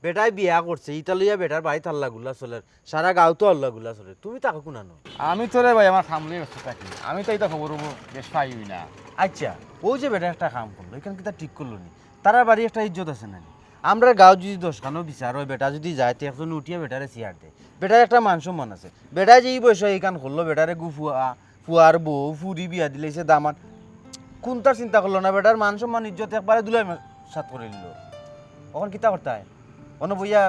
বেটায় বিয়া করছে, ইটা লইয়া বেটার বাড়িত হাল্লা গুল্লা চলের, সারা গাঁওত হাল্লা গুল্লা চলের। তুমি থাকো কুনানো? আমি তো রে ভাই আমার কাম লইয়া ব্যস্ত থাকি, আমি তো ইতা খবর অইবো বেশ পাই অই না। আচ্ছা, ও যে বেটা একটা কাম করলো, ইখান কিতা ঠিক করলো নি? তারার বাড়ি একটা ইজ্জত আছে না নি? আমরার গাঁওত যুদি দশখানো বিচার অয়, বেটা যুদি যায়, তে একজন উঠিয়া বেটারে চেয়ার দেয়। বেটার একটা মান সম্মান আছে। বেটায় যে ই বয়সো ইখান করলো, বেটারে গু ফুয়া, ফুয়ার বউ, ফুরি বিয়া দিলাইছে দামান। কুনটার চিন্তা করলো না, বেটার মান সম্মান ইজ্জত একবারে ধুলায় মা-, সাত করি দিলো। অখন কিতা করতায়? অনো বইয়া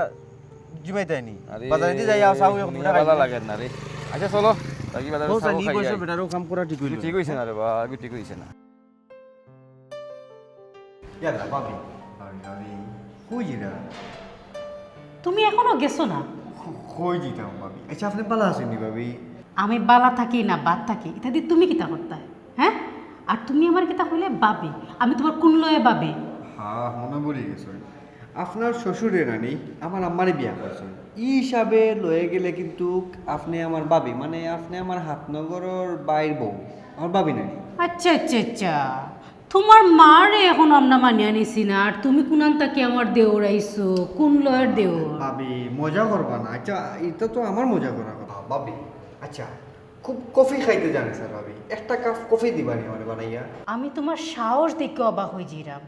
জিমাইতায় নি? আরে, বাজারেদি যাইয়া চাও এক দুটা ভালা খাই। লাগে না রে। আচ্ছা চলো, বাকি বাজারে বউ চাও জানি খাই বয়সো আই। বেটারও কাম করা ঠিক অইলো। ঠিক অইছে না রে বা, ঠিক অইছে না। ইয়াল্লা, ভাবি, ভাবি, ভাবি, কই যাইরা? তুমি অখনো গেছো না? ক-, কই যাইতাম, ভাবি? আচ্ছা, আপনে ভালা আছইন নি, ভাবি? আমি ভালা থাকি না বাদ থাকি, ইতাদি তুমি কিতা করতায়? হ্যাঁ? আর তুমি আমারে কিতা কইলে ভাবি? আমি তুমার কুন লয়ে ভাবি? হ্যাঁ, মনো পড়ি গেছে। আপনার শ্বশুরে নানি আমার আম্মারে বিয়া করছইন। ই হিসাবে লইয়া গেলে কিন্তু আপনে আমার ভাবি, মানে আপনে আমার হাত নগরর ভাইর বউ, আমার ভাবি নানি। আচ্ছা, আচ্ছা, আচ্ছা। তুমার মারে অখনো আমরা মানিয়া নিছি না, আর তুমি কুনান থাকি আমার দেওর আইছো, কুন লয়ের দেওর? ভাবি, মজা করবা না। আচ্ছা, ইটা তো আমার মজা করার কথা। ভাবি, আচ্ছা, খুব কফি খাইতে জানে স্যার ভাবি, একটা কাপ কফি দিবা নি আমারে বানাইয়া? আমি তুমার সাহস দেখিয়া অবাক অই যাইরাম।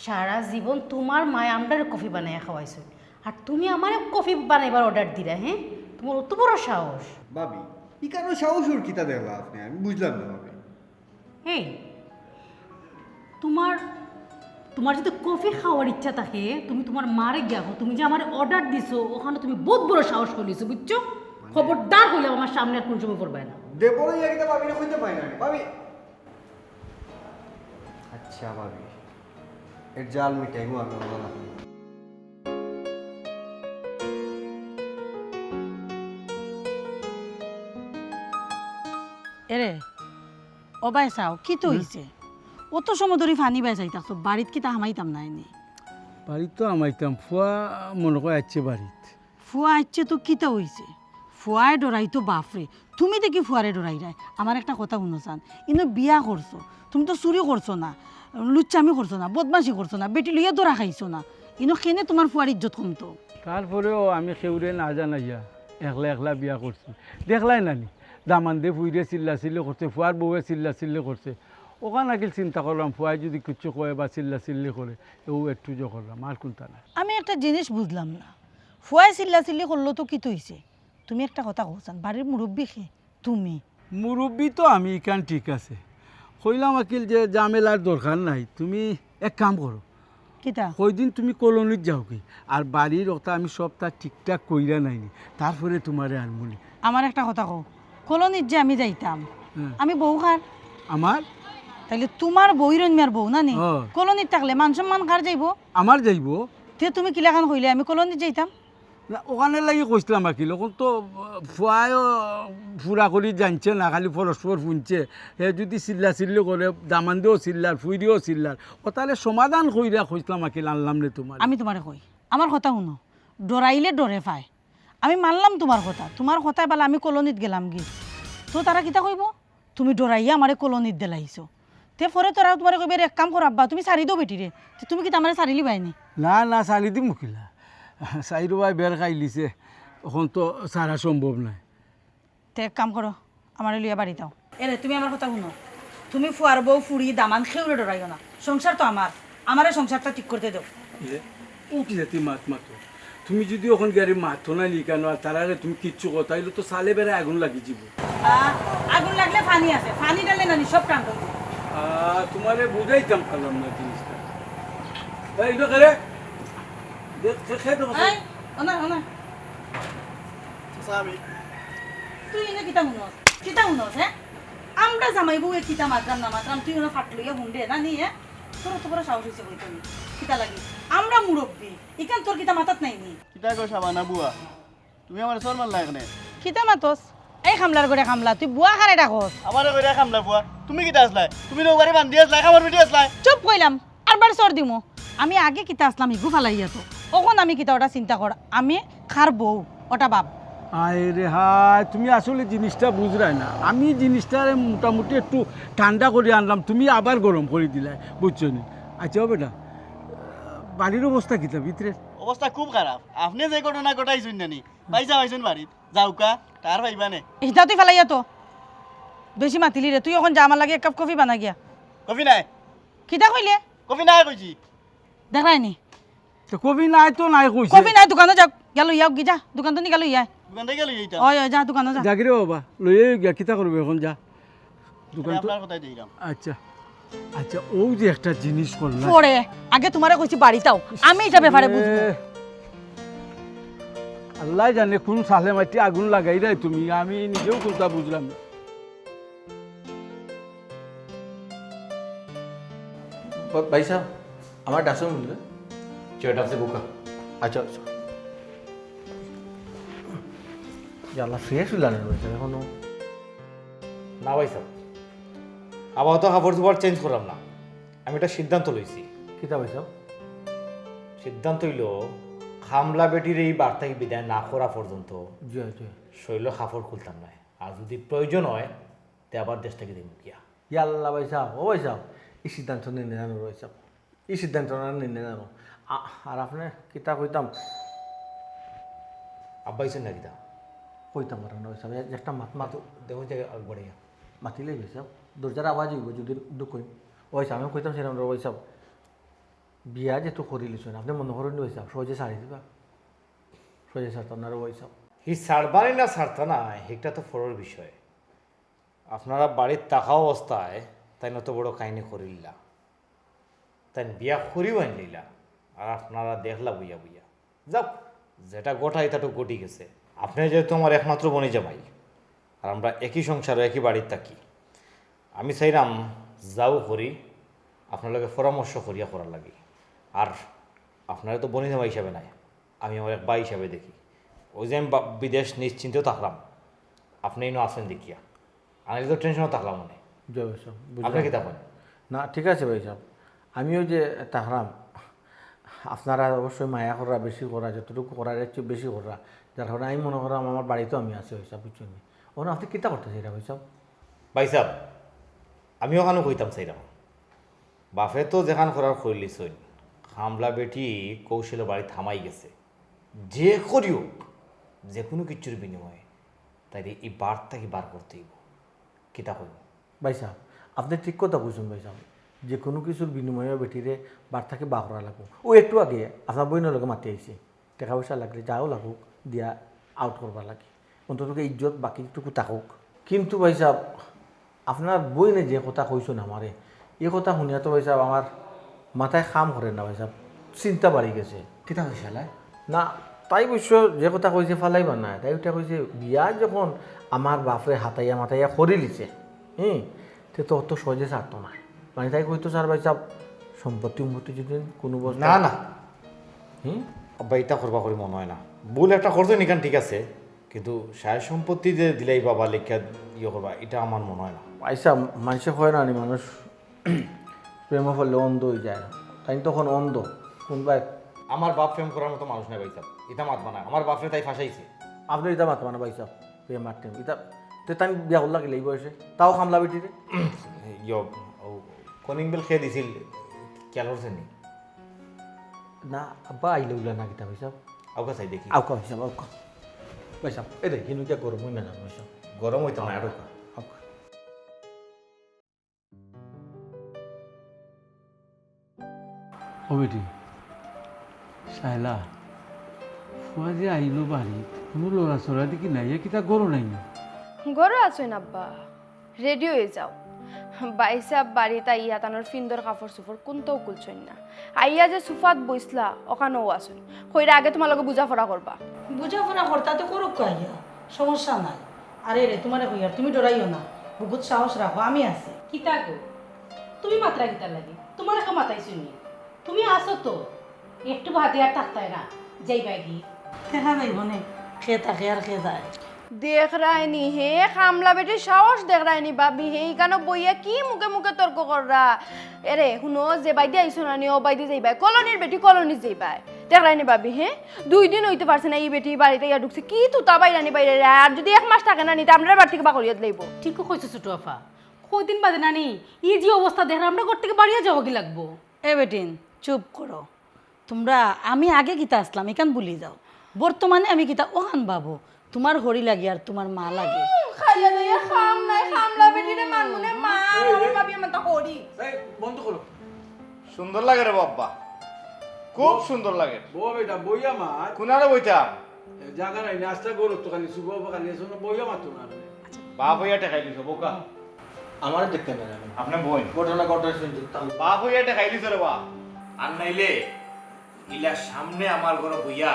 সারা জীবন তুমার মায় আমরারে কফি বানাইয়া খাওয়াইছইন, আর তুমি আমারে কফি বানাইবার order দিরায়, হ্যাঁ? তুমার অত বড় সাহস। ভাবি, ইখানো সাহসর কিতা দেখলা আপনে? আমি বুঝলাম না ভাবি। এই, তুমার, তুমার যুদি কফি খাওয়ার ইচ্ছা থাকে, তুমি তুমার মারে গিয়া কও, তুমি যে আমারে order দিছো, অখানো তুমি বউত বড় সাহস করিলিছো, বুঝছো? মানে খবরদার কইলাম আমার সামনে আর কুন সময় করবায় না। দেবরে ইয়া কিতা ভাবিরে কইতে পারি না, ভাবি। আচ্ছা ভাবি, এর জাল মিটাইমু আমি, অন্য না। এরে, ও ভাই চাও, কিতা অইছে? অত সময় ধরি পানি বায় চাইতাছো, বাড়িত কিতা হামাইতাম নায় নি? বাড়িত তো হামাইতাম, ফুয়া মনো কয় আইছে বাড়িত। ফুয়া আইছে তো কিতা অইছে? ফুয়ায় ডরাইতো বাফরে। তুমি দেখি ফুয়ারে ডরাইরায়। আমার একটা কথা হুনো চান, ইনো বিয়া করছো, তুমি তো চুরি করছো না, লুচ্চামি করছো না, বদমাশি করছো না, বেটি লইয়া ধরা খাইছো না, ইনো কেনে তুমার ফুয়ার ইজ্জত কমতো? তারপরেও আমি কেউরে না জানাইয়া একলা একলা বিয়া করছি। দেখলায় না নি, দামান্দে ফুইরে চিল্লাচিল্লি করছে, ফুয়ার বউয়ে চিল্লাচিল্লি করছে। অখান আকিল চিন্তা করলাম, ফুয়ায় যুদি কিচ্ছু কয় বা চিল্লাচিল্লি করে, এও একটু জো করলাম, আর কুনতা না। আমি একটা জিনিস বুঝলাম না, ফুয়ায় চিল্লাচিল্লি করলো তো কিতা অইছে? তুমি একটা কথা কও চান, বাড়ির মুরব্বি কে? তুমি। মুরব্বি তো আমি, ইখান ঠিক আছে। কইলাম আকিল যে ঝামেলার দরকার নাই, তুমি এক কাম করো। কিতা? কয়দিন তুমি কলোনিত যাওগি, আর বাড়ির অতা আমি সবতা ঠিকঠাক কইরা নাইনি, তারপরে তুমারে আনমুনি। আমার একটা কথা কও, কলোনিত যে আমি যাইতাম, হ্যাঁ। আমি বউ কার? আমার? তাইলে তুমার বউ ইরন মিয়ার বউ না নি? হ্যাঁ। কলোনিত থাকলে মান সম্মান কার যাইবো? আমার যাইবো। তে তুমি কিলাখান কইলে আমি কলোনিত যাইতাম? না, অখানর লাগি কইছলাম আকিল, অখন তো, আহ, ফুয়ায়ও পুরা করি জানছে না, খালি পরস্পর হুনছে। হে যুদি চিল্লাচিল্লি করে, দামান্দেও চিল্লার, ফুইরেও চিল্লার, অতারে সমাধান কইরা কইছলাম আকিল, আনলাম নে তুমারে। আমি তুমারে কই, আমার কথা হুনো, ডরাইলে ডরে পায়। আমি মানলাম তুমার কথা, তুমার কথায় বালা আমি কলোনিত গেলামগি, তো তারা কিতা কইবো? তুমি ডরাইয়া আমারে কলোনিত দিলাইছো। তে পরে তারা তুমারে কইবা, "এরে এক কাম করো আব্বা, তুমি ছাড়ি দেও বেটিরে।" তে তুমি কিতা আমারে ছাড়িলিবায় নি? না, না, ছাড়ি দিমু কিলা? চাইরোবায় বেড় খাইলিছে, অখন তো ছাড়া সম্ভব নায়। তে এক কাম করো, আমারে লইয়া বাড়িত আও। এরে, তুমি আমার কথা হুনো। তুমি ফুয়ার বউ, ফুড়ি, দামান, কেউরে ডরাইও না। সংসার তো আমার, আমারে সংসারটা ঠিক করতে দেও। এ, উঠলে তুই মাত মাতো। তুমি যুদি অখন গিয়ারে মাতো না নি কেনে, আর তারারে তুমি কিচ্ছু কও, তাইলে তো চালে বেড়ায় আগুন লাগি যিবো। আহ, আগুন লাগলে পানি আছে, পানি ঢাললে না নি সব টান করবো। আহ, তুমারে বুঝাইতাম পারলাম না জিনিসটা। এই, ইটা কে রে? দেখ, খে-, খে তো এই, ওনা, ওনা। চাচা, আমি। তুই ইনো কিতা হুনস? কিতা হুনস, হে? আমরা জামাই বউয়ে কিতা মাতরাম না মাতরাম, তুই অনো ফাট লইয়া হুনরে না নি, হে? তোর অত বড় সাহস অইছে কইতে নি? কিতা লাগি? আমরা মুরব্বি, ইখান তোর কিতা মাথাত নাই নি? কিতা গো শাবানা বুয়া, তুমি আমারে চড় মারলায় কেনে? কিতা মাতস? এই কামলার ঘরে কামলা, তুই বুয়া কারে ডাকস? আমারে কইরা কামলা বুয়া, তুমি কিতা আছলায়? তুমি নৌকারে বান্দি আছলায়, কামর বেটি আছলায়। চুপ কইলাম, আরবার চড় দিমু। আমি আগে কিতা আছলাম, ইগু ফালাইয়া তো। অখন আমি কিতা ওটা চিন্তা কর, আমি কার বউ, ওটা ভাব। আয় রে হায়, তুমি আসলে জিনিসটা বুঝরায় না। আমি জিনিসটারে মোটামুটি একটু ঠান্ডা করি আনলাম, তুমি আবার গরম করি দিলায়, বুঝছো নি? আচ্ছা, ও বেটা, বাড়ির অবস্থা কিতা ভিতরে? অবস্থা খুব খারাপ। আপনে যে ঘটনা ঘটাইছইন না নি, পয়সা পাইছইন বাড়িত। যাউক্কা, তার পাইবা নে। ইটা তুই ফালাইয়া তো। বেশি মাতিলি রে, তুই অখন যা, আমার লাগি এক কাপ কফি বানা গিয়া। কফি নাই। কিতা কইলে? কফি নাই কইছি। দেখরায় নি? তো কফি নাই তো নাই কইছে। কফি নাই, দোকানো যাও। গেল ইয়া গি যা, দোকান তো নি গেল ইয়া। দোকান থাকি গেল ইয়া। ওই, ওই, যা, দোকানো যা। যাগি রে বাবা, লইয়া গিয়া কিতা করবে অখন, যা। দোকান তো আপনার কথাই দিলাম। আচ্ছা, আচ্ছা, ও যে একটা জিনিস করলা। পরে, আগে তোমারে কইছি বাড়িত আও, আমি ইটা ব্যাপারে বুঝমু। এ, আল্লায় জানে কোন সালে মাটি আগুন লাগাইরায় তুমি, আমি নিজেও কোনটা বুঝলাম না। বা-, ভাইসাব, আমারে ডাকছইন বুলে? জি, ডাকছি বুকা। আচ্ছা, আচ্ছা। ইয়া আল্লাহ, fresh অইলা না ভাইসাব অখনো? না ভাইসাব, আপাতত কাপড়-চোপড় change কররাম না। আমি একটা সিদ্ধান্ত লইছি। কিতা ভাইসাব? সিদ্ধান্ত অইলো, কামলা বেটিরে ই বাড়ি থাকি বিদায় না করা পর্যন্ত জি, জি। শরীলর কাপড় খুলতাম নায়। আর যুদি প্রয়োজন অয়, তে আবার দেশ থাকি যাইমু গিয়া। ইয়া আল্লাহ ভাইসাব, ও ভাইসাব, ই সিদ্ধান্ত নিন না জানো ভাইসাব, ই সিদ্ধান্ত না নিন না জানো। আ-, আর আপনে কিতা কইতাম? আব্বা আইছইন না কিতা? কইতাম পারো না ভাইসাব, এ-, একটা মাত মাত। দেখো যে আগ বাড়াইয়া। মাতিলে ভাইসাব, দরজার আওয়াজ অইবো যুদি দুঃখ অই। ও ভাইসাব, আমি কইতাম ছিলাম রে ভাইসাব, বিয়া যেহেতু করিলিছইন, আপনে মনো করইন নি ভাইসাব, সহজে ছাড়ি দিবা? সহজে ছাড়তাম না রে ভাইসাব। হি ছাড়বা নি না ছাড়তা না, হিটা তো পরর বিষয়। আপনারা বাড়িত থাকা অবস্থায় তাইন অত বড় কাহিনী করিলা, তাইন বিয়া করিও আইনলিলা, আর আপনারা দেখলা বইয়া বইয়া। যাউক, যেটা ঘটার ইটা তো ঘটি গেছে। আপনে যেহেতু আমার একমাত্র বইন জামাই, আর আমরা একই সংসারো একই বাড়িত থাকি, আমি চাইরাম যাও করি, আপনার লগে পরামর্শ করিয়া করার লাগি। আর আপনারে তো বইন জামাই হিসাবে নায়, আমি আমার এক ভাই হিসাবে দেখি। ওই যে আমি বা-, বিদেশ নিশ্চিন্তে থাকলাম, আপনে ইনো আছইন দেখিয়া, আমি তো tension-ও থাকলাম অনে। জি ভাইসাব, বুঝলাম। আপনে কিতা কইন? না, ঠিক আছে ভাইসাব, আমিও যে থাকলাম, আপনারা অবশ্যই মায়া কররা, বেশি কররা, যতটুকু করার এর চেয়ে বেশি কররা, যার কারণে আমি মনো করলাম আমার বাড়িত আমি আছি ভাইসাব, বুঝছইন নি? অখন আপনে কিতা করতা চাইরা ভাইসাব? ভাইসাব, আমি অখানও কইতাম চাইরাম, বাপে তো যেখান করার করিলিছইন, কামলা বেটি কৌশলে বাড়িত হামাই গেছে। যে করি অউক, যেকুনু কিচ্ছুর বিনিময়ে তাইরে ই বাড়ি থাকি বার করতে অইবো। কিতা কইন? ভাইসাব, আপনে ঠিক কথা কইছইন ভাইসাব, যেকুনু কিচ্ছুর বিনিময়ে বেটিরে বাড়ি থাকি বার করা লাগবো। অউ একটু আগে আপনার বইনর লগে মাতি আইছি, টেকা পয়সা লাগলে যাও লাগুক দিয়া out করবার লাগি, অন্তত ইজ্জত বাকিটুকু থাকুক। কিন্তু ভাইসাব, আপনার বইনে যে কথা কইছইন আমারে, ই কথা হুনিয়া তো ভাইসাব আমার মাথায় কাম করের না ভাইসাব, চিন্তা বাড়ি গেছে। কিতা কইছে হালায়? না, তাই অবশ্য যে কথা কইছে ফালাইবার নায়, তাই ওটা কইছে বিয়া যখন আমার বাপরে হাতাইয়া মাতাইয়া করিলিছে, হুম, তে তো অত সহজে ছাড়তো না। মানে তাই কইতো, "স্যার ভাইসাব, সম্পত্তি উম্পত্তি যুদি কুনু অবস্থা।" না, না। হুম? আব্বা, ইটা করবা করি মনো অয় না। ভুল একটা করছইন ইখান ঠিক আছে, কিন্তু সয় সম্পত্তি যে দিলাইবা বা লেখিয়া ইয়ে করবা, ইটা আমার মনো অয় না। ভাইসাব, মানষে কয় না নি, মানুষ প্রেমো পড়লে অন্ধ অইযায়। তাইন তো অখন অন্ধ। কুনবায়? আমার বাপ প্রেম করার মতো মানুষ নায় ভাইসাব, ইতা মাতবা না। আমার বাপরে তাই ফাঁসাইছে। আপনে ইতা মাতবা না ভাইসাব, প্রেম আর টেম। ইতা, তে তাইন বিয়া করলা কিলা ই বয়সে? তাও কামলা বেটিরে? ইয়ো, অউ কলিং বেল কে দিছিল, খেয়াল করছইন নি? না, আব্বা আইলে উলা না কিতা ভাইসাব? আউক্কা চাই দেখি। আউক্কা ভাইসাব, আউক্কা। ভাইসাব, এ দেখ, হিনু কিয়া গরম অই না, না ভাইসাব? গরম অইতো না, আউক্কা। আউক্কা। ও বেটি, শায়লা, ফুয়া যে আইলো বাড়িত, কুনু লড়াচড়া দেখি নাই, এ কিতা ঘরো নাই নি? ঘরো আছইন আব্বা, ready অই যাও। ভাইসাব বাড়িত আইয়া তানর ফিন্দর কাপড়-চোপড় কুন্তাও খুলছইন না। আইয়া যে সুফাত বইছলা, অখানোউ আছইন। কইরা আগে তুমার লগে বুঝাপড়া করবা। বুঝাপড়া করতা তো করউক্কা আইয়া, সমস্যা নাই। আরে রে, তুমারে কইয়ার, তুমি ডরাইও না, বুকুত সাহস রাখো, আমি আছি। কিতা গো, তুমি মাতরায় কিতার লাগি? তুমারে কেউ মাতাইছে নি? তুমি আছো তো, একটু বাদে আর থাকতায় না, যাইবায়গি। দেখা যাইবো নে, কে থাকে আর কে যায়। দেখরায়নি হে, কামলা বেটির সাহস দেখরায়নি ভাবি হে, ইখানো বইয়া কি মুখে মুখে তর্ক কররা। এরে, হুনো, যে বাইদি আইছো না নি, অউ বাইদি যাইবায়, কলোনির বেটি কলোনি যাইবায়। দেখরায়নি ভাবি হে, দুই দিন অইতে পারছে না, ই বেটি বাড়িত আইয়া ঢুকছে, কি তুতা বাইরানি বাইরে রে, আর যুদি এক মাস থাকে না নি, তে আমরারে বাড়ি থাকি বার করিয়া দিলাইবো। ঠিকউ কইছো ছোট আফা, কয়দিন বাদে না নি, ই যে অবস্থা দেখরায়, আমরারে ঘর থাকি বারইয়া যাওয়াগি লাগবো। এ বেটিন, চুপ করো। তুমরা, আমি আগে কিতা আছলাম, ইখান ভুলি যাও। বর্তমানে আমি কিতা অখান ভাবো, তুমার হরি লাগে আর তুমার মা লাগে। উম, খাইয়া দাইয়া কাম নাই, কামলা বেটিরে মানমু নে মা, এই, আমার এই। ভাবি আমার তা হরি। এই, বন্ধ করো। সুন্দর লাগে রে বাবা, খুব সুন্দর লাগে। বউ বেটা, বইয়া মাত। কুনারে বইতাম? এ, জাগা নাই, নাস্তা করো তো খালি, শুভ বাবা খালি, এসো না, বইয়া মাত না। বাপ অইয়া ঠেকাই দিছো, বোকা। আমারে দেখতে না জানো। আপনে বইন। ঘটনা ঘটে শুনছি, তাহলে বাপ অইয়া ঠেকাই দিছো রে বা। আর নাইলে ইলা সামনে আমার ঘরো বইয়া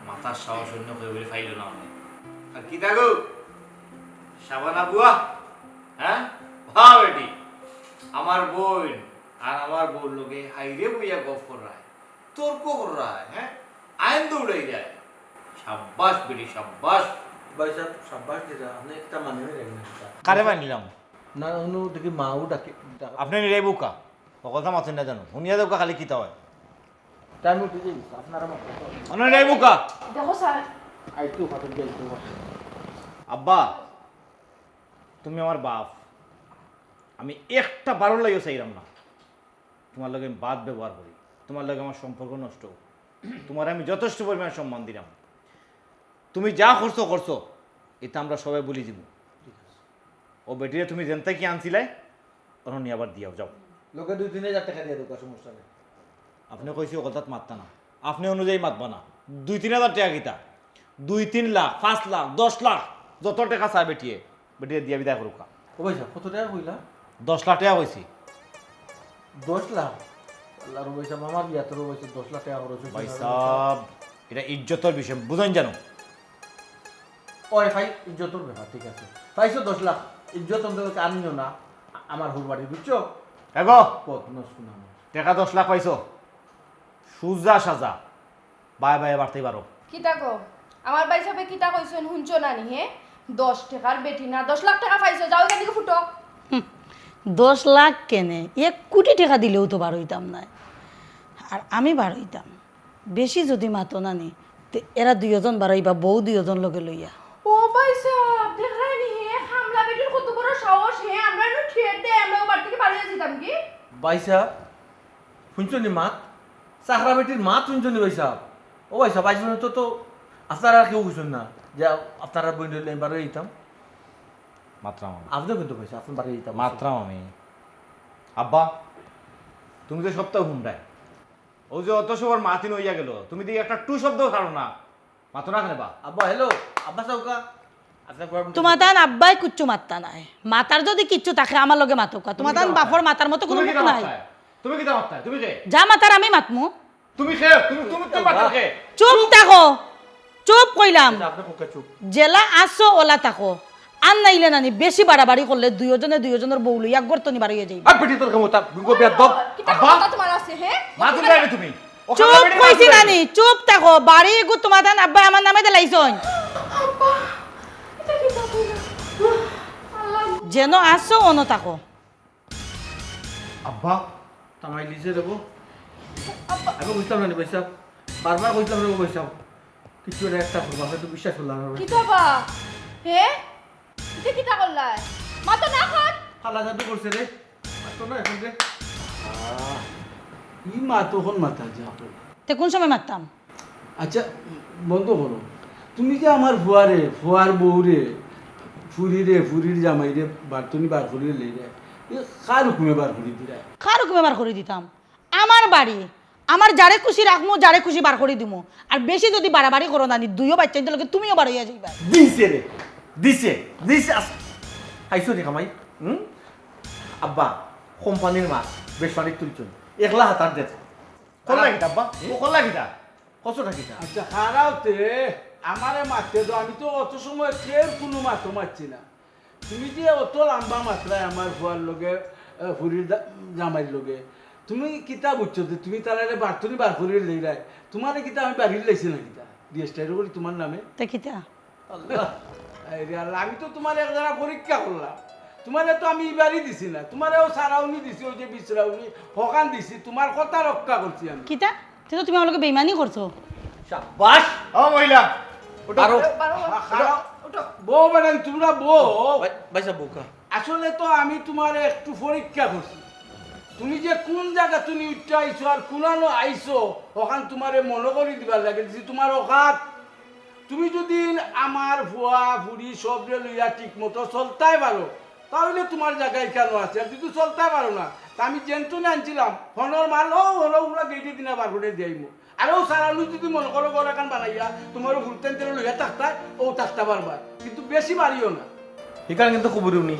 মাতার সাহস অন্য কেউ বলে পাইল না অনে। আর কিতা গো? শাবানা বুয়া? হ্যাঁ? বাহ বেটি, আমার বইন আর আমার বউর লগে হাইরে বইয়া গপ কররায়, তর্ক কররায়, হ্যাঁ? আইন দৌড়াইরায়। সাব্বাস বেটি, সাব্বাস। ভাই সাহেব, সাব্বাস দিরা, আপনে একটা মানে হয়ে গেলেন একটা। কারে মানিলাম? না, অন্য দেখি মাও ডাকে, ডাকে। আপনে নিরাই বোকা। হকলতা মাতইন না জানো। হুনিয়া দেউক্কা খালি কিতা অয়। টাইম উঠে যাই, আপনারা মাত্র তো। অন্য নিরাই বোকা। দেখো স্যার। আইতো কথা দিয়ে আইতো কথা। আব্বা, তুমি আমার বাপ। আমি একটা বারোর লাগিও চাইরাম না। তুমার লগে আমি বাদ ব্যবহার করি। তুমার লগে আমার সম্পর্ক নষ্ট অউক। তুমারে আমি যথেষ্ট পরিমাণ সম্মান দিরাম। তুমি যা করছো, করছো, ইতা আমরা সবাই ভুলি যিমু। অউ বেটিরে তুমি যেন থাকি আনছিলায়, অনো নিয়া আবার দিয়াও যাও। লগে দুই তিন হাজার টেকা দিয়া দেউক্কা, সমস্যা নাই। আপনে কইছি অকলতাত মাততা না, আপনে অনুযায়ী মাতবা না। দুই তিন হাজার টেকা কিতা? দুই তিন লাখ, পাঁচ লাখ, দশ লাখ, যত টেকা চায় বেটিয়ে, বেটিয়ে দিয়া বিদায় করুক্কা। ও ভাই সাহেব, কত টেকা কইলা? দশ লাখ টেকা কইছি। দশ লাখ? আল্লাহ রে ভাই সাহেব, আমার বিয়াত রে ভাই সাহেব দশ লাখ টেকা খরচ অইছে। ভাই সাহেব, ইটা ইজ্জতর বিষয়, বুঝইন জানো? ওই ভাই, ইজ্জতর ব্যাপার, ঠিক আছে। পাইছো দশ লাখ, ইজ্জত অন্তত আনিও না, আ-, আমার হউর বাড়ি, বুঝছো? এগো, পথ নষ্ট না আমার। টেকা দশ লাখ পাইছো, সুজা সাজা। বায় বায় বাড়তেই পারো। কিতা গো? আমার ভাই সাহেবে কিতা কইছইন হুনছো না নি, হে? দশ টেকার বেটি না, দশ লাখ টেকা পাইছো, যাও ইখান থাকি ফুটো। হুম, দশ লাখ কেনে? এক কোটি টেকা দিলেও তো বার অইতাম নায়। আর আমি বার অইতাম। বেশি যুদি মাতো না নি, তে এরা দুইওজন বার অইবা, বউ দুইওজন লগে লইয়া। ও ভাই সাহেব, দেখরায় নি হে, কামলা বেটির কত বড় সাহস হে, আমরারে ঠেট দেয়, আমরা অউ বাড়ি থাকি বারইয়া যাইতাম কি? ভাই সাহেব, হুনছো নি মাত? চাকরা বেটির মাত হুনছো নি ভাই সাহেব? ও ভাই সাহেব, আইজ পর্যন্ত তো আপনারা আর কেউ কইছইন না যে আপনারার বইন লইলে আমি বারইয়া যাইতাম। মাতরাম আমি। আপনেও কিন্তু ভাই সাহেব, আপনে বারইয়া যাইতাম। মাতরাম আমি। আব্বা, তুমি তো সবতা হুনরায়। অউ যে অত সবর মাত ইনো অইয়া গেল, তুমি দেখি একটা টু শব্দ ছাড়ো না। মাতো না কেনে বা? আব্বা, হ্যালো, আব্বা চাউক্কা। তুমাতান আব্বায় কুচ্ছু মাততা নায়। মাতার যুদি কিচ্ছু থাকে, আমার লগে মাতউক্কা। তুমাতান বাপর মাতার মতো কুনু মুখ নাই। তুমি কিতা মাততায়? তুমি কে? যা মাতার আমি মাতমু। তুমি কে? তুমি, তুমি, তুমি মাতার কে? চুপ থাকো। চুপ কইলাম। আচ্ছা, আপনে কুক্কা চুপ। যেলা আছো অলা থাকো। আর নাইলে নানি বেশি বাড়াবাড়ি করলে দুইওজনে দুইওজনর বউ লইয়া ঘর তনে বারইয়া যাইবা। আর বেটি তোর ক্ষমতা, বিঙ্গো বেয়াদব। কিতা আব্বা? ক্ষমতা তুমার আছে, হে? মা তুমি যাইবে তুমি। চুপ কইছি নানি, চুপ থাকো। বাড়ি এগু তুমাতান আব্বায় আমার নামে দিলাইছইন। আব্বা, ইটা কিতা কইলা? আল্লাহ। যেন আছো অনো থাকো। আব্বা। তামাই লিজে দেবো। আব্বা। আমি বুঝলাম না নি ভাই সাহেব। বারবার কইছিলাম রে ভাই সাহেব। কিছু একটা করবা, হয়তো বিশ্বাস করলাম না। কিতা বা? হে? ইটা কিতা করলায়? মাতো না কর। ফালা জাদু করছে রে। মাতো না এখন রে। আহ, ই মাতো অখন মাতা যা। তে কুন সময় মাততাম? আচ্ছা, বন্ধ করো। তুমি যে আমার ফুয়ারে, ফুয়ার বউরে, ফুরিরে, ফুরির জামাইরে, বারতনি বার করিয়া লইরে, এ কার হুকুমে বার করি দিরায়? কার হুকুমে বার করি দিতাম? আমার বাড়ি, আমার যারে খুশি রাখমু, যারে খুশি বার করি দিমু। আর বেশি যুদি বাড়াবাড়ি করো নানি, দুইও বাইচ্চাইন্তর লগে তুমিও বার অইয়া যাইবায়। দিছে রে, দিছে, দিছে। আস-, খাইছো রে কামাই? হুম? আব্বা, কোম্পানির মাছ, বেশ অনেক তুলছইন। একলা হাতার দের। কল্লা কিতা, আব্বা? ও কল্লা কিতা? কচুটা কিতা? আচ্ছা, খারাও তে। আমারে মারতে তো, আমি তো অত সময় কেউর কুনু মাতো মারছি না। তুমি যে অত লাম্বা মাতরায় আমার ফুয়ার লগে, আহ, ফুরির দা-, জামাইর লগে, তুমি কিতা বুঝছো যে তুমি তারারে বারতুনি বার করিয়া লইরায়? তুমারে কিতা আমি বাড়ির লাইছি না কিতা? রেজিস্টার করি তুমার নামে? তে কিতা? আল্লাহ। আরে আল্লাহ, আমি তো তুমারে এক জাগা পরীক্ষা করলাম। তুমারে তো আমি ইবারই দিছি না, তুমারে অউ সারাউনি দিছি, অউ যে বিশ্রাউনি, হকান দিছি, তুমার কথা রক্ষা করছি আমি। কিতা? তে তো তুমি আমার লগে বেইমানি করছো। সাব্বাস। ও মহিলা, উঠো। আরো। বারো, বারো। হা-, হা-, উঠো। বউ বেটাইন, তুমরা বউ। ভাই, ভাই সাহেব, বউকা। আসলে তো আমি তুমারে একটু পরীক্ষা করছি। তুমি যে কুন জাগা তুমি উঠতে আইছো আর কুনানো আইছো, হকান তুমারে মনো করি দিবার লাগি দিছি তুমার অকাত। তুমি যদি আমার ফুয়া ফুরি সবরে লইয়া ঠিক মতো চলতায় পারো, তাইলে তুমার জাগা ইখানো আছে। আর যদি চলতায় পারো না, তে আমি যেনতুনে আনছিলাম, হনর মাল, অউ হনো উলা গেইটে দিনা বার করি দিয়াইমু। আর অউ সারাউনি যদি মনো করো ঘর এখান বানাইয়া, তুমার ফুরিতাইন্তরে লইয়া থাকতায়, অউ থাকতা পারবায়। কিন্তু বেশি বাড়িও না। ইখান কিন্তু খুব উনি।